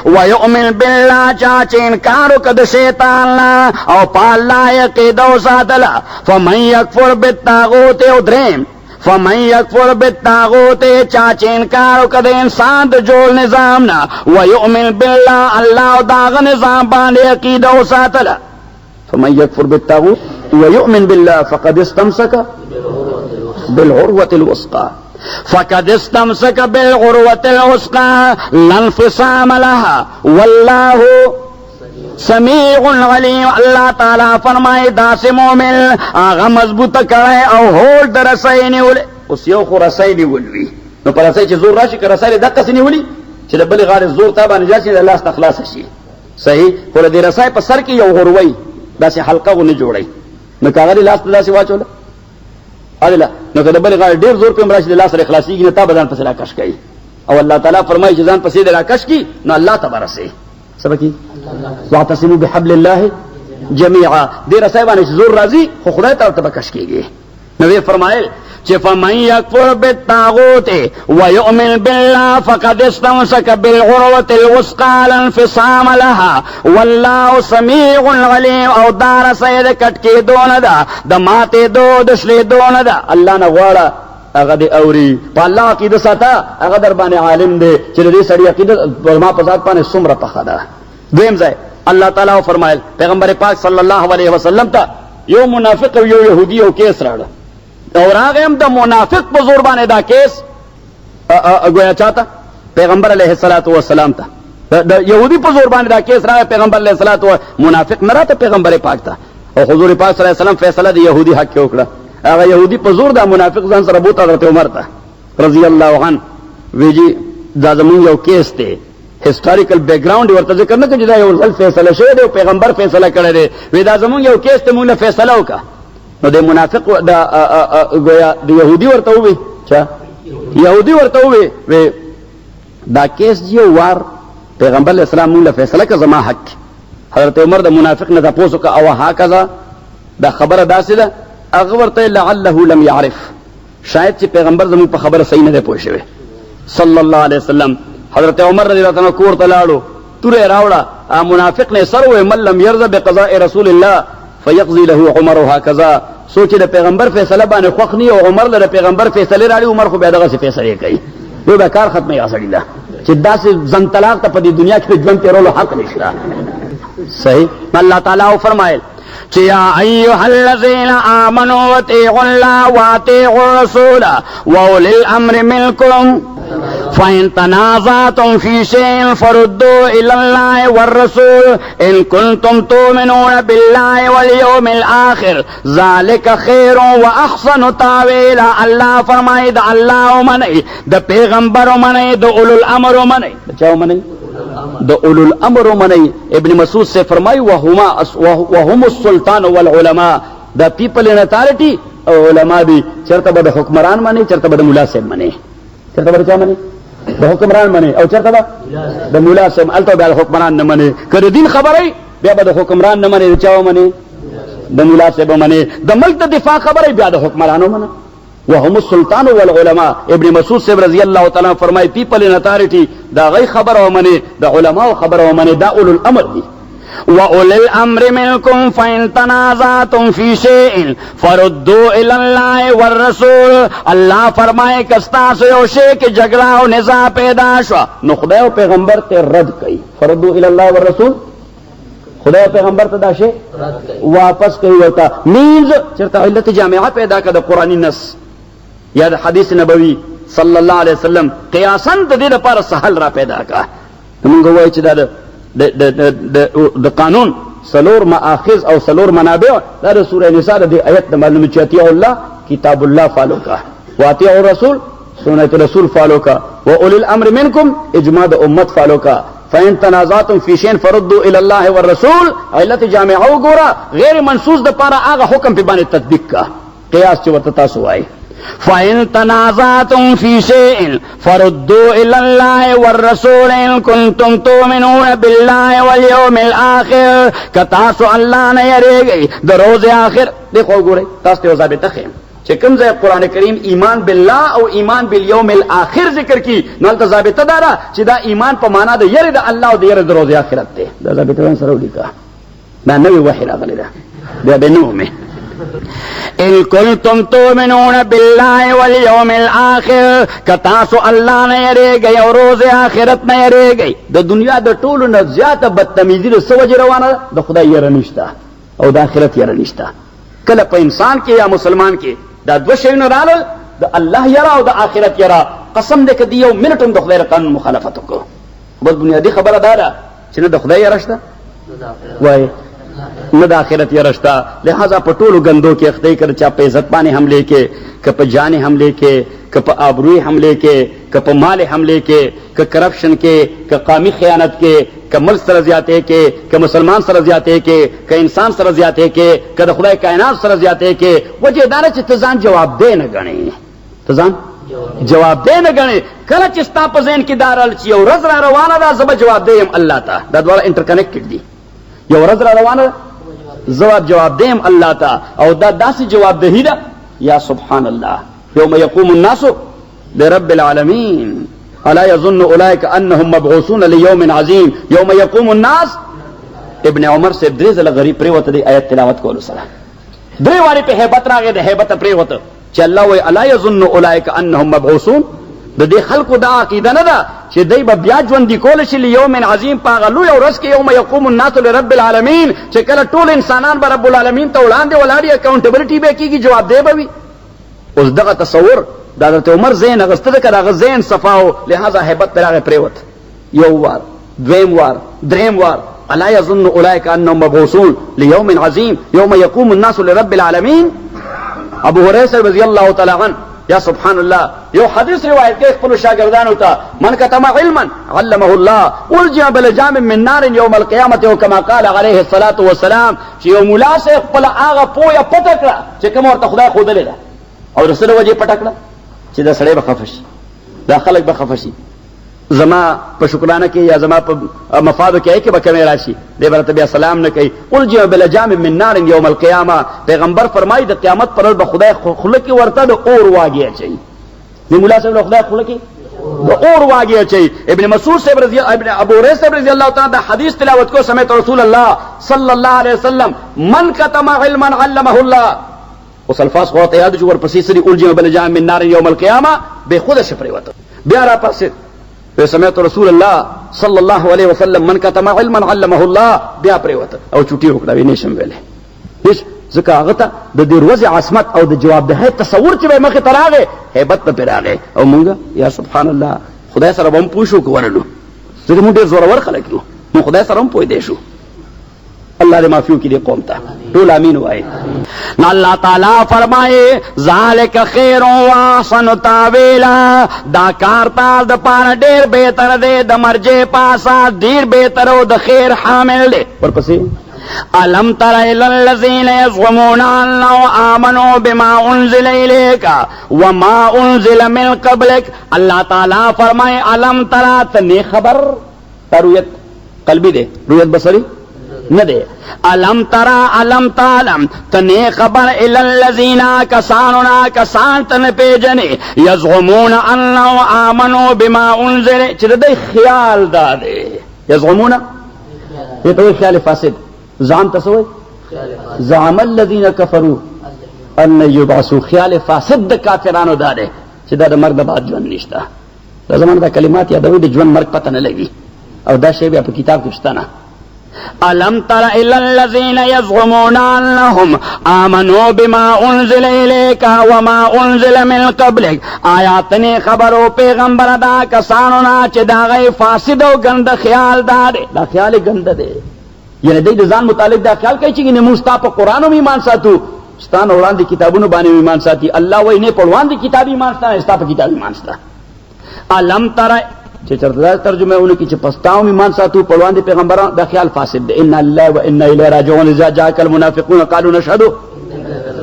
ویؤمن بالله، چا چې انکار وکړ د شیطان نه او په الله یې عقیده وساتله. فمن یکفر بالطاغوت، او دریم فمن یکفر بالطاغوت، چا چې انکار وکړ د انسان د جوړ نظام نه ویؤمن بالله، الله او د هغه نظام باندې عقیده وساتله. فمن یکفر بالطاغوت ویؤمن بالله فقد استمسک بالعروة الوثقى، فقد استمسك بالعروة الوثقى لا انفصام لها والله سمیع علیم. الله تعالی فرمایي داسې مؤمن هغه مضبوطه کړی او هولډ د رسۍ نیولی. اوس یو خو رسۍ نیول وي، نو په رسۍ چې زور راشي، که رسۍ دې دقسې نیولي چې د بلې غاړې زور تا باندې راشي، د لاس نه خلاصه شي، صحیح، خو د دې رسۍ په سر کې یو غوروي داسې حلقه غونې جوړوي، نو که هغه دې لاس ته داسې واچوله ادله، نو که د بلې غاړې ډېر زور پرې هم راشي، د لاس سره خلاصېږي، نو تا به ځان پسې راکش کوي. او الله تعالی فرمایي چې ځان پسې دې راکش کړي نو الله ته به رسې. څه به کېږي؟ واعتصموا بحبل الله جمیعا. دې رسۍ باندې چې زور راځي خو خدای طرف ته به کش کېږي. نو ویې فرمایل چې فمن یکفر بالطاغوت ویؤمن بالله فقد استمسک بالعروة الوثقى لا انفصام لها والله سمیع علیم. او دا رسۍ د کټ کېدو نه ده، د ماتېدو د شلېدو نه ده. الله نه غواړه هغه دې اوري، په الله عقیده ساته، هغه در باندې عالم دی چې د دې سړي عقیده زما په ذات باندې څومره پخه ده. دویم ځای الله تعالی وفرمایل پیغمبر پاک صلی الله علیه وسلم ته یو منافق او یو یهودي یو کیس راړه، او راغی هم د منافق په زور باندې دا کیس ګویا چاته؟ پیغمبر علیه الصلاة والسلام ته. د یهودي په زور باندې دا کیس راغی پیغمبر علیه الصلاة و منافق نه راته پیغمبر پاک ته. او حضور پاک صلی الله علیه وسلم فیصله د يهودي حق کې وکړه. هغه يهودي په زور دا منافق ځان سره بوته حضرت عمر ته رضی الله عنه، وی جی دا زمونږ یو کیس دی، هیستوریکل بیک ګراوند ورته ذکر نه کړي چې دا یو ځل فیصله شوی دی او پیغمبر فیصله کړی دی. وی دا زمونږ یو کیس دی، مونږ له فیصله وکړه. نو د منافق د ګویا د يهودي ورته ووی، چا يهودي ورته ووی، وی دا کیس یو وار پیغمبر علیه السلام مونږ له فیصله کړه زما حق. حضرت عمر د منافق نه تپوس وکړه او هکذا دا خبره داسې ده؟ هغه ورته لعله لم يعرف، شاید چې پیغمبر زموږ په خبره صحیح نه دی پوه شوی صلی الله علیه وسلم. حضرت عمر رضی الله عنه کور ته لاړو، توره یې راوړه، منافق نه سر وې، من لم يرضى بقضاء رسول الله فيقضي له عمر هكذا. څوک چې د پیغمبر فیصله باندې خوښ نه او عمر له پیغمبر فیصله راړي، عمر خو بیا دغسې فیصلې کوي، یو به کار ختموي هغه سړي له چې داسې ځن طلاق ته په دې دنیا کې ژوند تېرولو حق نشته. صحیح الله تعالی وفرمایل چې یا ایها الذین آمنوا اطیعوا الله واطیعوا الرسول واولی الامر منکم فإن تنازعتم في شيء فردوا إلى الله والرسول إن كنتم تؤمنون بالله واليوم الآخر ذلك خير وأحسن تاويلا. الله فرمایي د الله ومنئ، د پیغمبر ومنئ، د اولو الامر ومنئ. د چا ومنئ؟ د اولو الامر ومنئ. ابن مسعود سے فرمایي وهما وهم السلطان والعلماء، د پیپل ان اتارټي او علما دي. چرته به د حکمران مني، چرته به د مولا صاحب مني، چرته به چا مني؟ د حکمران مني او چرته به د مولا صاحب، هلته بیا د حکمران نه مني. که د دین خبره بیا به د حکمران نه مني، د چا ومني؟ د مولا صاحب ومني. د ملک د دفاع خبره بیا د حکمرانو منه. وهم السلطان والعلماء. ابن مسعود صاحب رضی الله تعالی عنہ فرمای پیپل ان اتارټي دا غي خبره ومني، د علماء خبره ومني، دا اولو الامر دي. وأولي الأمر منكم فإن تنازعتم في شيء فردوا إلى الله والرسول. الله فرمائے که ستاسو یو شی کې جګړه او نزاع پیدا شوه نو خدای او پیغمبر ته رد کوي. فردوا إلى الله والرسول، خدای او پیغمبر ته دا شی واپس کوي. ورته مینز چېرته علت جامعه پیدا کړه د قرآني نص یا د حدیث نبوي صلی الله علیه وسلم، قیاسا د دې لپاره سهل را پیدا کړه. موږ وایو چې دا د قانون څلور مآخذ او څلور منابع دا د سوره نساء د دې آیت نه معلومه چې اطیعوا الله کتاب الله فالو کا، واطیعوا الرسول سنت رسول فالو کا، واولی الامر منکم اجماع د امت فالو کا، فإن تنازعتم في شيء فردوا إلى الله والرسول. علت جامعه وګوره، غیر منصوص د پاره هغه حکم په باندې تطبیق کا، قیاس چې ورته تاسو وایئ. فإن تنازعتم في شيء فردوا إلى الله والرسول إن كنتم تؤمنون بالله واليوم الآخر. که تاسو الله نه یریږئ د روز آخر. دې خو وګورئ، تاسو ته یو ضابطه ښیم چې کوم ځای قرآن کریم ایمان بالله او ایمان بالیوم الاخر ذکر کی، نو هلته ضابطه دا ده چې دا ایمان په معنا د یرې د الله او د یرې د روز آخرت دی. دا ضابطه ځان سره ولیکه، دا نوې وحی راغلې ده، بیا به نه ومې. ان کنتم تؤمنون بالله واليوم الاخر، که تاسو الله نه یریږئ او روز آخرت نه یریږئ. د دنیا د ټولو نه زیاته بدتمیزي د څه وجې روانه ده؟ د خدای یره نشته او د آخرت یره نشته. کله په انسان کې یا مسلمان کې دا دوه شیونه رالل، د الله یره او د آخرت یره، قسم دی که دی یو منټ هم د خدای د قانون مخالفت وکړو. بس بنیادي خبره دا ده چې نه د خدای یره شته وایي، نه د آخرت یره شته. لہذا په ټولو ګندو کې اخته کړه، چا په عزت باندې حملې کې، که په جان حملې کې، که په آبروی حملې کې، که په مال حملې کې، که کرپشن کې، که قامي خیانت کې، که ملک سره زیاتې کې، که مسلمان سره زیاتې کې، که انسان سره زیاتې کې، که د خدای کائنات سره زیاتې کې. وجه دا ده چې ته ځان جواب دی نه ګڼې، ته ځان جواب دی نه ګڼې. کله چې ستا په ذهن کې دا راغله چې یو ورځ را روانه ده، زه به جواب دی یم الله ته، دا دواړه انټرکنیکټډ دي. یو ورځ را روانه ده، زه جواب دی یم الله ته، او دا داسې جوابدهي ده یا سبحان الله، یوم یقوم الناس لرب العالمین الا یظن اولئک انهم مبعوثون لیوم عظیم یوم یقوم الناس. ابن عمر صاحب درې ځله غریب پرېوته دی آیت تلاوت کولو سره، درې وارې په هیبت راغی، د هیبته پرېوته چې الله وایي الا یظن اولئک انهم مبعوثون. د دې خلکو دا عقیده نه ده چې دی به بیا ژوندي کول شي لیوم عظیم، په هغه لویه ورځ کې یوم یقوم الناس لرب العالمین، چې کله ټول انسانان به رب العالمین ته وړاندې ولاړ وي، اکاونټبلټي به کېږي، جواب دی به وي. اوس دغه تصور د حضرت عمر ذهن اخیسته ده، که د هغه ذهن صفا و، لهذا هیبت پرې راغی، پرېوت یو وار، دویم وار، دریم وار. الا يظن اولئک انهم مبعوثون ليوم عظیم یوم يقوم الناس لرب العالمین. ابو هريره رضی الله تعالی عنہ، یا سبحان الله، یو حدیث روایت کوي خپل شاګردانو ته، من کتم علما علمه الله الجم بلجام من نار یوم القیامت، او کما قال علیه الصلاة والسلام، چې یو مولا صاحب خپل هغه پوهه پټه کړه چې کوم ورته خدای ښودلې ده، او د څه له وجې پټه کړه؟ چې دا سړی به خفه شي، دا خلک به خفه شي، زما په شکرانه کې یا زما په مفادو کې کې به کمی راشي، دی به راته بیا سلام نه کوي. الجم بلجام من نار یوم القیامه، پیغمبر فرمایي د قیامت پر ورځ به خدای خوله کې ورته د اور واګې اچوي. د مولا صاحب له خدای خوله کې د اور واګې اچوي. ابن مسعود صاحب رضی ابن ابو هريره صاحب رضی الله تعالی دا حدیث تلاوت کو، سمعت رسول الله صلی الله علیه وسلم من کتم علما علمه الله. اوس الفاظ خو ته یاد چې ورپسې سری الجم بلجام من نار یوم القیامه، بے خوده شي پریوته. بیا را پاسې سمعت رسول الله صلی الله علیه وسلم من کتم علما علمه الله، بیا پریوته او چټي وکړه، وینې شم ویلې هیڅ، ځکه هغه ته د دې ورځې عصمت او د جوابدهۍ تصور چې به مخې ته راغی، هیبت به پرې راغی. او مونږ یا سبحان الله خدای سره به هم پوه شو که ورلو، ځکه مونږ ډېر زورور خلک یو، مونږ خدای سره هم پوهېدی شو. الله دې معافي وکړي دې قوم ته، ټول امین وایي. نو الله تعالی فرمایي ذالک خیر و احسن تاویلا، دا کار تا د پاره ډیر بهتر دی، د مرجع پاسا ډیر بهتر او د خیر حامل دی. ورپسې الم تر الى الذين يزعمون انهم امنوا بما انزل اليك وما انزل من قبلك. الله تعالی فرمایي الم تر، ته خبر، دا رویت قلبی دی، رویت بصری نه دی. الم ترا الم تعلم، تنه خبر ال الذین کسانونا، کسان تن پیجنې، یزعمون انه امنو بما انزل، چې د خیال دا دی، یزعمون دې ته خیال فاسد، زعم تسوي زعم الذين كفروا ان يبعثوا، خیال فاسد د کافرانو دا دی چې دا د مرګ د بعد ژوند نشته. دا زمانه دا کلمات یادوي، د ژوند مرګ پته نه لګي، او دا شی بیا په کتاب کې شته نه. الم تر الى الذين يزعمون انهم امنوا بما انزل اليك وما انزل من قبلك، آیات نه خبرو پیغمبر دا کسانو نه چې دا غي فاسد او ګند خیال دا دی، دا خیال ګند دی، یعنی دوی د ځان متعلق دا خیال کوي چې نه موږ ستا په قرآن هم ایمان ساتو، ستا نه وړاندې کتابونو باندې ایمان ساتي. الله وایي نه په وړاندې کتاب ایمان ستا نه، ستا په کتاب ایمان ستا. الم تر چې چرته دا ترجمه ونه کی چې پستاو ایمان ساتو په وړاندې پیغمبران، دا خیال فاسد دی. ان الله و انا الیه راجعون. اذا جاءك المنافقون قالوا نشهد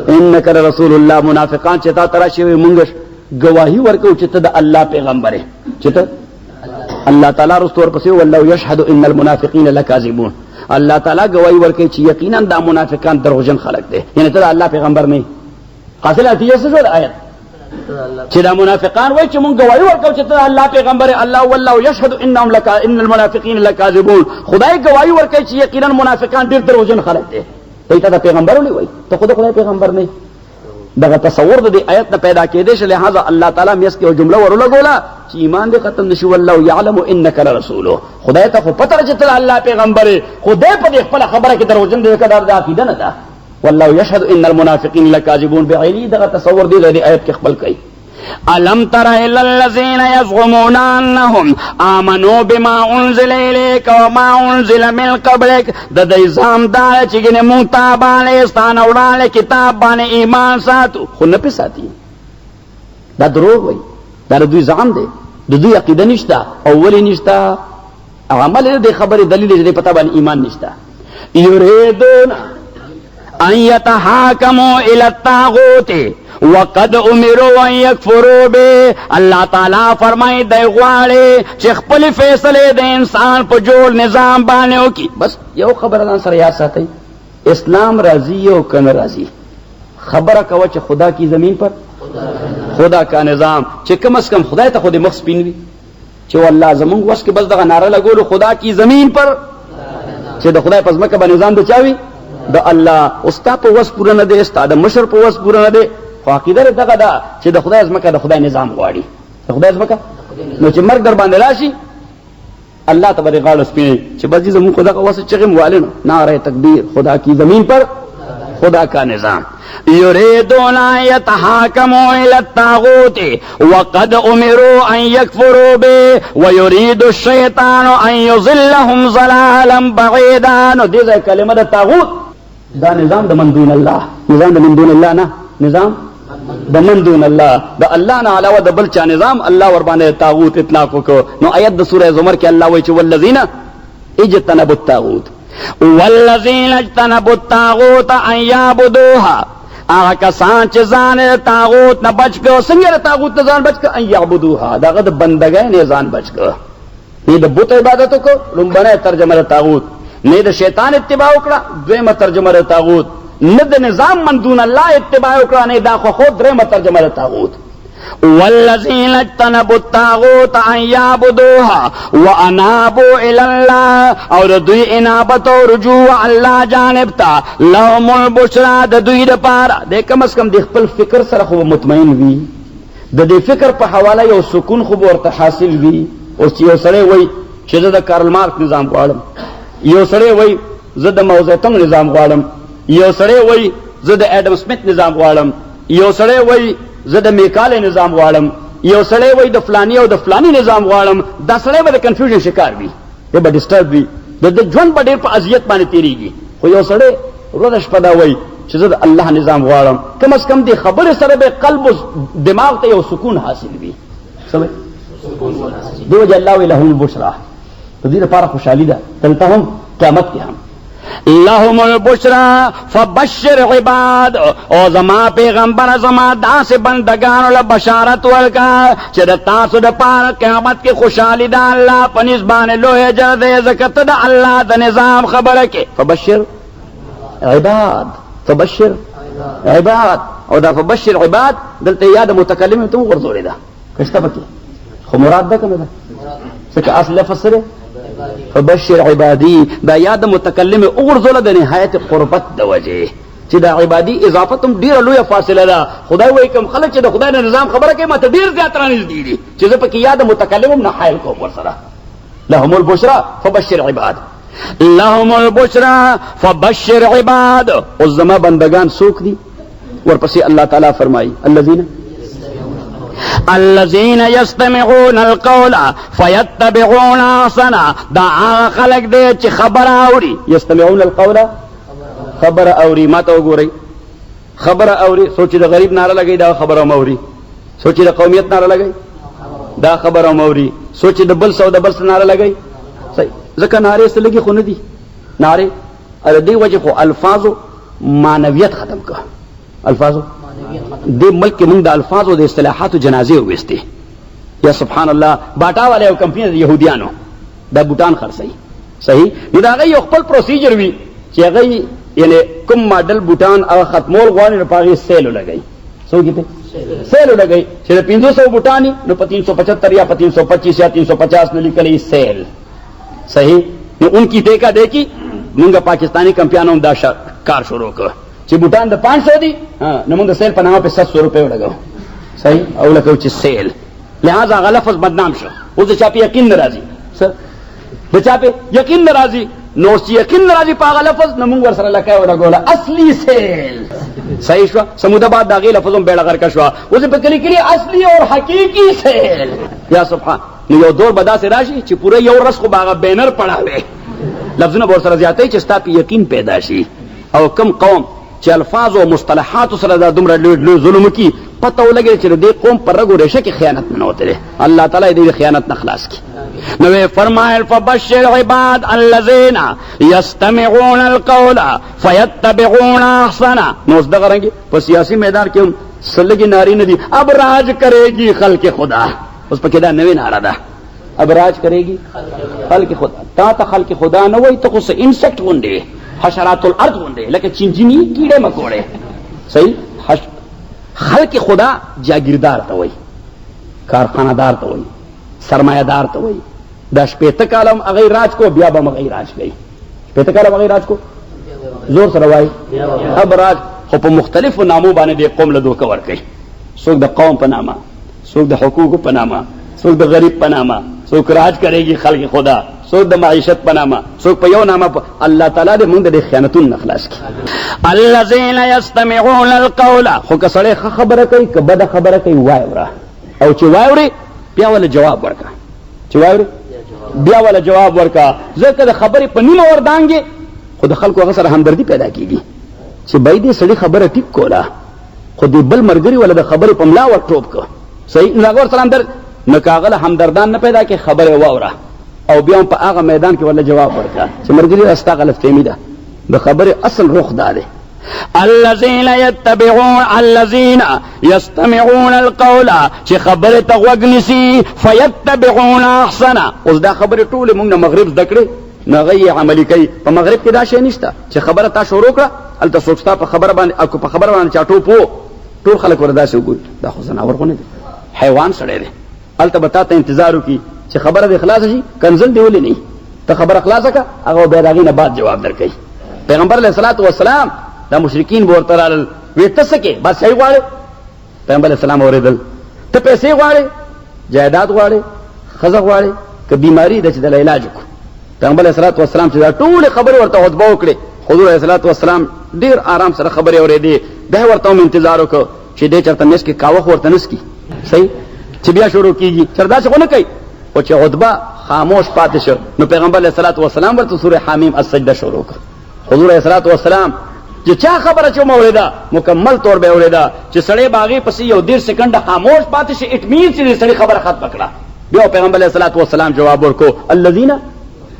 انك لرسول الله. منافقان چې تا تراشي وي مونږ گواهی ورکو چې ته د الله پیغمبر یې، چې ته الله تعالی رستور پسې والله یشهد ان المنافقین لکاذبون. الله تعالی گواہی ورکوي چې یقینا دا منافقان دروغجن خلک دي، یعنی ته د الله پیغمبر نه. حاصله نتیجه څه شوه آیت؟ چې دا منافقان وایي چې مونږ ګواهي ورکوو چې ته الله پیغمبر، الله والله یشهد انهم لک ان المنافقین لکاذبون. خدای ګواهي ورکوي چې یقینا منافقان ډېر دروغجن خلک دي. دوی ته د پیغمبر ولې وایي؟ ته خو د خدای پیغمبر نه. دغه تصور د دې آیت نه پیدا کېدی شي، لهذا الله تعالی میس کې یو جمله ورولګوله چې ایمان دې ختم نشي، والله یعلم انک لرسوله. خدای ته خو پته چې ته الله پیغمبر یې، خدای په دې خپله خبره کې دروغجن دی، ځکه دا د عقیده نه ده. والله یشهد ان المنافقین لکاذبون، بعیني دغه تصور دی د دې آیت کې خپل کوي. الم تر الى الذين يزعمون انهم امنوا بما انزل اليك وما انزل من قبلك، د دې زام دا چې ګنې مونږ تا باندې ستانه وړاندې کتاب باندې ایمان ساتو، خو نه پې ساتي. دا دروغ وایي، دا د دوی زعم دی، د دوی عقیده نشته. او ولې نشته؟ عمل دې خبرې دلیل دی چې پتا باندې ایمان نشته. یریدون ان یتحاکموا الی الطاغوت وقد امروا ان یکفروا به. الله تعالی فرمایي دی غواړي چې خپل فیصله د انسان په جوړ نظام باندې وکړي. بس یو خبره ځان سره یاد ساتئ، اسلام راضي او کنه راضي، خبره کوه چې خدا کی زمین پر خدا کا نظام، چې کم از کم خدای ته خو دې مخ سپین وي چې والله زمونږ وس کې بس دغه ناره لګولو خدا کی زمین پر، چې د خدای په ځمکه باندې نظام د چا وي؟ د الله. او ستا په وس پوره نه دی، ستا د مشر په وس پوره نه دی، خو عقیده دې دغه ده چې د خدای ځمکه د خدای نظام غواړي، د خدای ځمکه. نو چې مرګ در باندې راشي الله ته به دې غاړه سپینوي چې بس جي زمونږ خو دغه وس چغې مو والې، نو نعره تکبیر خدا کی زمین پر خدا کا نظام. یریدون یتحاکموا الی الطاغوت وقد امروا ان یکفروا به ویرید الشیطان ان یضلهم ضلالا بعیدا. نو دې ځای کلمه د طاغوت، دا نظام د من دون الله، نظام د من دون الله نه، نظام د من دون الله، د الله نه علاوه د بل چا نظام الله ور باندې طاغوت اطلاق وکړو. نو آیت د سوره زمر کې الله وایي چې والذین اجتنبوا الطاغوت، والذین اجتنبوا الطاغوت ان یعبدوها، هغه کسان چې ځان د طاغوت نه بچ کړ. څنګه د طاغوت نه ځان بچ کړ؟ ان یعبدوها، دغه د بندګۍ نه ځان بچ کړ، نه د بت عبادت وکړ، لومړنۍ ترجمه د طاغوت، نه د شیطان اتباع وکړه، دویمه ترجمه د طاغوت، نه د نظام من دون الله اتباع وکړه، نه دا خو درېیمه ترجمه د طاغوت. والذین اجتنبوا الطاغوت ان یعبدوها وانابوا الی الله، او د دوی انابت او رجوع الله جانب ته، لهم البشرا، د دوی دپاره. دی کم از کم د خپل فکر سره خو به مطمئن وي، د دې فکر په حواله یو سکون خو به ورته حاصل وي. اوس چې یو سړی وایي چې زه د کارل مارکس نظام غواړم، یو سړی وایي زه د ماوزیتونګ نظام غواړم، یو سړی وایي زه د اډم سمیت نظام غواړم، یو سړی وایي زه د میکالې نظام غواړم، یو سړی وایي د فلاني او د فلاني نظام غواړم، دا سړی به د کنفیوژن شکار وي، دی به ډسټرب وي، د ده ژوند به ډېر په اذیت باندې تېرېږي. خو یو سړی ورځ شپه دا وایي چې زه د الله نظام غواړم، کم از کم دې خبرې سره به قلب او دماغ ته یو سکون حاصل وي. څه وایي؟ دې وجه الله وایي لهم البشرا، د دې لپاره خوشحالي ده، دلته هم قیامت کې هم. لهم البشرا فبشر عباد، او زما پیغمبر زما داسې بندګانو له بشارت ورکا چې د تاسو دپاره قیامت کې خوشحالي ده، الله په نس باندې لوی اجر دی، ځکه ته د الله د نظام خبره کې. فبشر عباد، فبشر عباد، او دا فبشر عباد دلته یاد متکلم ته وغورځولې ده، که شته پکې خو مراد ده که نه ده؟ ځکه اصل لفظ څه دی؟ فبشر عبادي، دا یاد متکلم وغورځوله د نهایت قربت د وجې، چې دا عبادي اضافت هم ډېره لویه فاصله ده. خدای وایي کوم خلک چې د خدای د نظام خبره کوي ماته ډېر زیات رانږدې دي، چې زه پکې یاد متکلم هم نه حایل کوم ورسره. لهم البشرا فبشر عباد، لهم البشرا فبشر عباد. اوس زما بندگان څوک دي؟ ورپسې الله تعالی فرمایي الذین الذين يستمعون القول فيتبعون احسنه، دا هغه خلک دی چې خبره اوري. يستمعون القول، خبره اوري. ما ته وګورئ، خبره اوري. څوک چې د غریب ناره لګوي دا خبره هم اوري، څوک چې د قومیت ناره لګوي دا خبره هم اوري، څوک چې د بل څه او د بل څه ناره لګوي. ځکه نارې څه لګي خو نه دي نارې، د دې وجې خو الفاظو معنویت ختم کړه. الفاظو دې ملک کې موږ د الفاظو د اصطلاحاتو جنازې وویستې. یا سبحان الله، باټا والے یو کمپني د یهودیانو دا بوټان خرڅوي، صحیح؟ نو د هغې یو خپل پروسیجر وي چې هغه یعنې کوم ماډل بوټان هغه ختمول غواړي نو په هغې سیل ولګوي. څوک یې سیل ولګوي چې د 500 بوټان نو په 375 یا په 325 یا 350 نه لیکلی سیل، صحیح؟ نو ان کی ټیکا دی کی مونږ پاکستاني کمپیانو هم دا کار شروع کړ چې بوټان د 500 دي، نو موږ د سیل په نامه په 700 روپۍ ولګو، صحیح؟ او لکه چې سیل، لہذا هغه لفظ بدنام شو. اوس د چا په یقین نه راځي، څه د چا په یقین نه راځي، نو اوس چې یقین نه راځي په هغه لفظ، نو موږ ورسره لکه ولګوله اصلي سیل، صحیح شوه؟ څه موده بعد د هغې لفظ هم بېړه غرقه شوه، اوس یې په کلي کلي اصلي او حقیقي سیل. یا سبحان، نو یو دور به داسې راشي چې پوره یو ورځ خو به هغه بینر پړاوې، لفظونه به ورسره زیاتوي چې ستا په یقین پیدا شي. او کم قوم چې الفاظ او مصطلحاتو سره دا دومره لوی لوی ظلم وکړي، پته ولګي چې د دې قوم پر رګو ریشه کې خیانت ننوتی دی، الله تعالی دې خیانت نه خلاص کړي. نو یې فرمایل فبشر عباد الذین یستمعون القول فیتبعون احسنه. نو اوس دغه رنګ په سیاسي میدان کې هم څه لږې نارې نه دي، اب راج کرے گی خلق خدا. اوس پکې دا نوې ناره ده، اب راج کرے گی خلق خدا. تا ته خلق خدا نه وایي، ته خو څه انسیکټ غوندې، حشرات الارض غوندې، لکه چینجیني کیړې مکوړې، صحیح؟ خلق خدا جاگیردار ته وایي، کارخانهدار ته وایي، سرمایهدار ته وایي. دا شپېته کاله هم هغوی راج کو، بیا به هم هغوی راج کوي. شپېته کاله هم هغوی راج کو، زور سره وایي اب راج، خو په مختلفو نامو باندې دې قوم له دوکه ورکوي. څوک د قوم په نامه، څوک د حقوقو په نامه، څوک د غریب په نامه، څوک راج کرے گی خلق خدا، څوک د معیشت په نامه، څوک په یو نامه. الله تعالی دې موږ د دې خیانتونو نه خلاص کړي. الذین یستمعون القول، خو که سړی ښه خبره کوي که بده خبره کوي وایوره، او چې وایوري بیا وله جواب ورکړه، چې وایوري بیا وله جواب ورکړه، ځکه د خبرې په نیمه وردانګې خو د خلکو هغه سره همدردي پیدا کېږي چې بای دې سړي خبره ټیک کوله، خو دې بل ملګري وله د خبرې په ملا ورټوپ کړ، صحیح، نو هغه ورسره همدرد، نو که هغه له همدردان نه پیدا کړي خبره یې واوره او بیا هم په هغه میدان کې ورله جواب ورکړه چې ملګري دا ستا غلط فهمي ده، د خبرې اصل رخ دا دی. الذين يتبعون الذين يستمعون القول، چې خبرې ته غوږ نیسي، فيتبعون احسنه. اوس دا خبرې ټولې موږ نه مغرب زده کړې، نو هغه یې عملي کوي. په مغرب کې دا شی نشته چې خبره تا شروع کړه هلته څوک ستا په خبره باندې او په خبره باندې چا ټوپ و، ټول خلک ورته داسې وګوري، دا خو ځناور خو نه دی، حیوان سړی دی. هلته به تا ته انتظار وکړي چې خبره دې خلاصه شي، کنځل دې ولې نه، ته خبره خلاصه کړه، هغه بیا د هغې نه بعد جواب درکوي. پیغمبر علیه الصلاة والسلام دا مشرکین به ورته رالل، وی ته څه کې بادشاهي غواړې؟ پیغمبر علیه السلام اورېدل، ته پیسې غواړې، جایداد غواړې، ښځه غواړې، که بیماري ده چې د علاج وکړو؟ پیغمبر علیه الصلاة والسلام چې دا ټولې خبرې ورته خطبه وکړې، حضور علیه الصلاة والسلام ډېر آرام سره خبرې اورېدې، بیا ورته هم انتظار وکړ چې دی چېرته میز کې کاوه خو ورته نه څکي، صحیح، چې بیا شروع کېږي، چېرته داسې خو نه کوي، خو چې عتبه خاموش پاتې شو نو پیغمبر علیه الصلاة والسلام ورته سورة حامیم السجده شروع کړه. حضور علیه الصلاة والسلام چې چا خبره چې اورېده مکمل طور به اورېده، چې سړی به هغې پسې یو 30 سیکنډه خاموش پاتې شي، اټ مینز چې د سړي خبره ختمه کړه. بیا پیغمبر علیه الصلاة والسلام جواب ورکو، الذین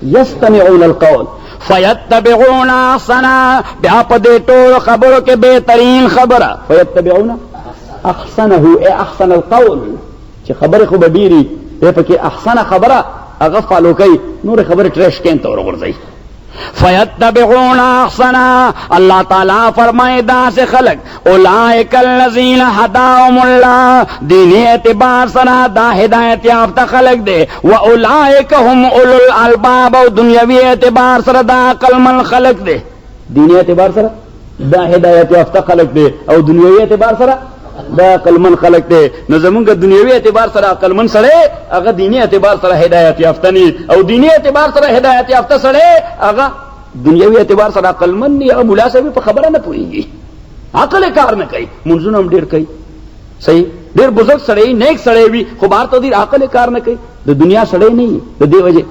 یستمعون القول فیتبعون احسنه، بیا په دې ټولو خبرو کې بهترین خبره فیتبعون احسنه، ای احسن القول، چې خبرې خو به ډېري دی پکې احسنه خبره هغه فالو کوي، نورې خبرې ټریش کین ته ورغورځوي. فیتبعون احسنا، الله تعالی فرمائے داسې خلق اولئک الذین هداهم الله، دینی اعتبار سره دا هدایت یافته خلق دی، و اولئک هم اولو الالباب، او دنیوي اعتبار سره دا عقلمن خلق دی. دینی اعتبار سره دا هدایت یافته خلق دی او دنیوي اعتبار سره دا عقلمن خلق دی. نو زمونږ دنیوي اعتبار سره عقلمن سړی هغه دینی اعتبار سره هدایت یافته نه، او دینی اعتبار سره هدایت یافته سړی هغه دنیوي اعتبار سره عقلمن نه، هغه ملا صاحب په خبره نه پوهېږي، عقل کار نه کوي، منځونه هم ډېر کوي، صحیح، ډېر بزرګ سړی نیک سړی وي، خو بهر ته ډېر عقل کار نه کوي، د دنیا سړی نه وي. د دې وجې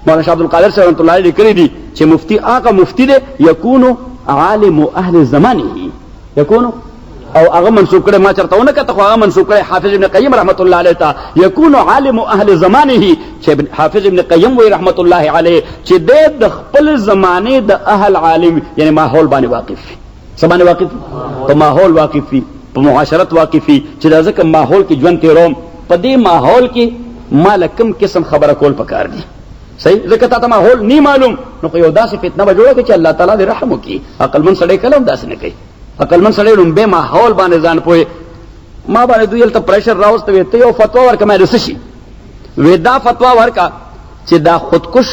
مولانا شاه عبدالقادر صاحب رحمة الله علیه لیکلي دي چې مفتی هغه مفتی دی یکونو عالم اهل زمانه، یکونو، او هغه منسوب کړی، ما چرته ونه کته خو هغه منسوب کړی حافظ ابن قیم رحمت الله علیه ته، یکون عالم اهل زمانه، چې حافظ ابن قیم وی رحمت الله علیه چې دی د خپل زمانه د اهل عالم، یعنی ماحول باندې واقف وي. څه باندې واقف؟ په ماحول واقف وي، په معاشرت واقف وي، چې دا ځکه ماحول کې ژوند تېروم، په دې ماحول کې ما له کوم قسم خبره کول پکار دي، صحیح، ځکه تا ته ماحول نی معلوم، نو خو یو داسې فتنه به جوړه کړي چې الله تعالی دې رحم وکړي. عقلمن سړی کله هم داسې نه کوي، عقلمن سړی لومبی ماحول باندې ځان پوهې. ما باندې دوی هلته پریشر راوسته، وی ته یو فتوا ورکړه، ما د څه شي؟ وی دا فتوا ورکړه چې دا خودکش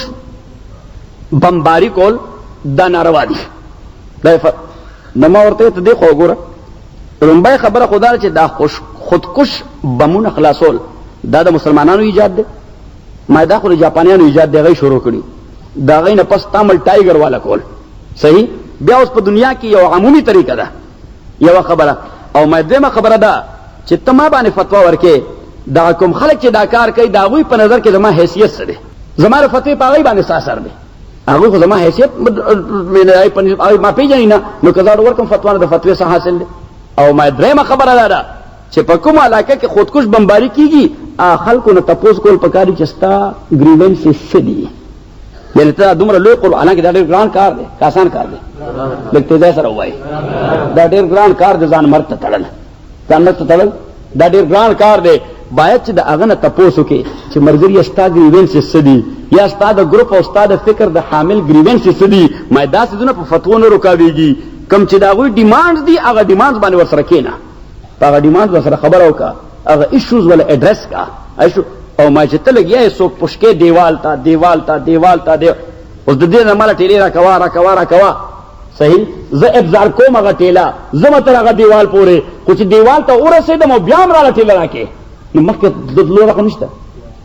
بمباری کول دا ناروا دي. دا نو ما ورته ته دې خو وګوره، لومبی خبره خو دا چې دا خودکش بمونه خلاصول دا د مسلمانانو ایجاد دی، ما دا خو د جاپانیانو ایجاد دی، هغوی شروع کړي، د هغوی نه پس تامل ټایګر والا کول، صحیح. بیا اوس په دنیا کې یو عمومي طریقه ده، یوه خبره. او ما دویمه خبره ده چې ته ما باندې فتوا ورکې، دغه کوم خلک چې دا کار کوي د هغوی په نظر کې زما حیثیت څه دی، زما د فتوې په هغوی باندې څه اثر دی؟ هغوی خو زما حیثیت ما پېژني نه، نو که زه ورکړم فتوا نو د فتوې څه حاصل دی؟ او ما درېیمه خبره دا ده چې په کومه علاقه کې خودکش بمباري کېږي، خلکو نه تپوس کول پکار دي چې ستا ګریونسې څه دي، یعنی ته دومره لوی قرآن، حالانکه دا ډېر ګران کار دی، که اسان کار دی؟ لږ تېزۍ سره ووایي، دا ډېر ګران کار دی، ځان مرګ ته تړل، ځان مرګ ته تړل دا ډېر ګران کار دی. باید چې د هغه نه تپوس وکړي چې ملګریه ستا ګریونسې څه دي، یا ستا د ګروپ او ستا د فکر د حامل ګریونسې څه دي. ما دا څیزونه په فتوو نه رکاوېږي، کوم چې د هغوی ډیمانډز دي هغه ډیمانډز باندې ورسره کښېنه، په هغه ډیمانډ ورسره خبره وکړه، هغه ایشوز ولا ایډریس کا ایشو. او ما چې ته لګیا یې څوک پشکې دیوال ته دیوال ته دیوال ته دی، اوس د دې نه ماله ټیلې راکوه راکوه راکوه، صحیح، زه ابزار کوم هغه ټیله، زه به تر هغه دیوال پورې، خو چې دیوال ته ورسېدم او بیا هم راله ټیله راکې، نو مخکې د تلو لاره خو نشته،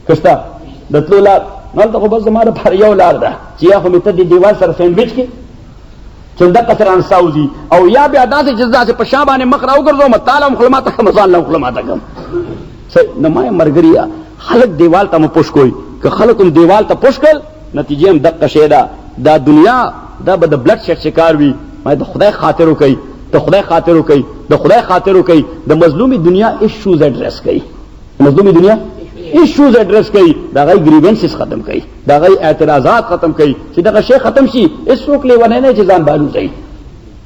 که شته د تلو لار؟ نو هلته خو بس زما لپاره یو لار ده چې یا خو مې ته دې دیوال سره سینډویچ کې چې دقه سره انسا وځي، او یا بیا داسې چې داسې په شا باندې مخ راوګرځوم، تا له هم خوله ماته کړم، ځان له هم خوله ماته کړم. نو ما یې ملګریا خلک دیوال ته مه پوش کوئ، که خلک هم دیوال ته پوش کړل نتیجه هم دقه شی ده. دا دنیا دا به د بلډ شیډ شکار وي. ما د خدای خاطر وکړئ، د خدای خاطر وکړئ، د خدای خاطر وکړئ، د مظلومې دنیا ایشوز اډریس کړئ، مظلومې دنیا ایشوز اډریس کړئ، د هغوی ګریونسز ختم کړئ، د هغوی اعتراضات ختم کړئ، چې دغه شی ختم شي هېڅوک لېونی نه چې ځان بالوځوي.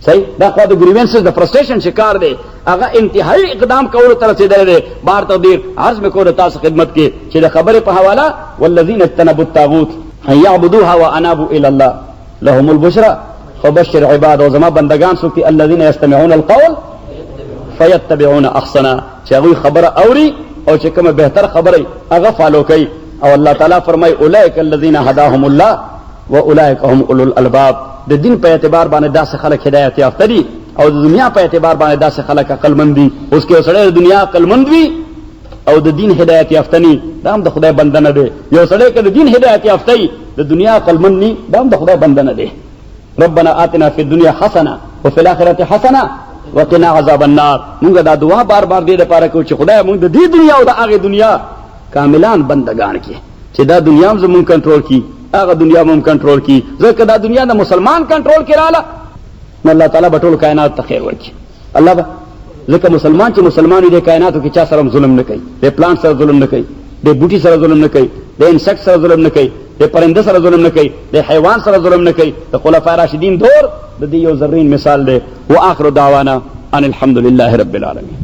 صحیح، دا خو د ګریونسز د فرسټریشن شکار دی، هغه انتهایی اقدام کولو ته رسېدلی دی. بار تقدیر عرض مې کولو تاسو خدمت کې چې د خبرې په حواله والذین اجتنبوا الطاغوت ان يعبدوها وانابوا الى الله لهم البشرى فبشر عباد، او زما بندگان څوک دي؟ الذين يستمعون القول فيتبعون احسنه، چې هغوی خبره اوري او چې کومه بهتر خبره هغه فالو کوي. او الله تعالی فرمایي اولئک الذین هداهم الله واولئک هم اولو الالباب. د دین په اعتبار باندې داسې خلک هدایت یافته دي او د دنیا په اعتبار باندې داسې خلک عقلمند دي. اوس که یو سړی د دنیا عقلمند وي او د دین هدایت یافته نی، دا هم د خدای بنده نه دی. یو سړی که د دین هدایت یافته وي د دنیا عقلمند نی، دا هم د خدای بنده نه دی. ربنا آتنا فی الدنیا حسنه وفي الاخرة حسنه وقنا عذاب النار. مونږ دا دعا بار بار دې لپاره کوو چې خدای مونږ د دې دنیا او د هغې دنیا کاملان بندگان کړي، چې دا دنیا هم زمونږ کنټرول کړي، هغه دنیا هم کنټرول کړي. ځکه دا دنیا د مسلمان کنټرول کې رااله نو الله تعالی به ټول کائنات ته خیر ورکړي. الله به ځکه مسلمان چې مسلمان وي د کائناتو کې چا سره هم ظلم نه کوي، د پلان سره ظلم نه کوي، د بوټي سره ظلم نه کوي، د انسټ سره ظلم نه کوي، د پرنده سره ظلم نه کوي، د حیوان سره ظلم نه کوي. د خلفای راشدین دور د دې یو زرین مثال دی. واخر دعوانا ان الحمد لله رب العالمین.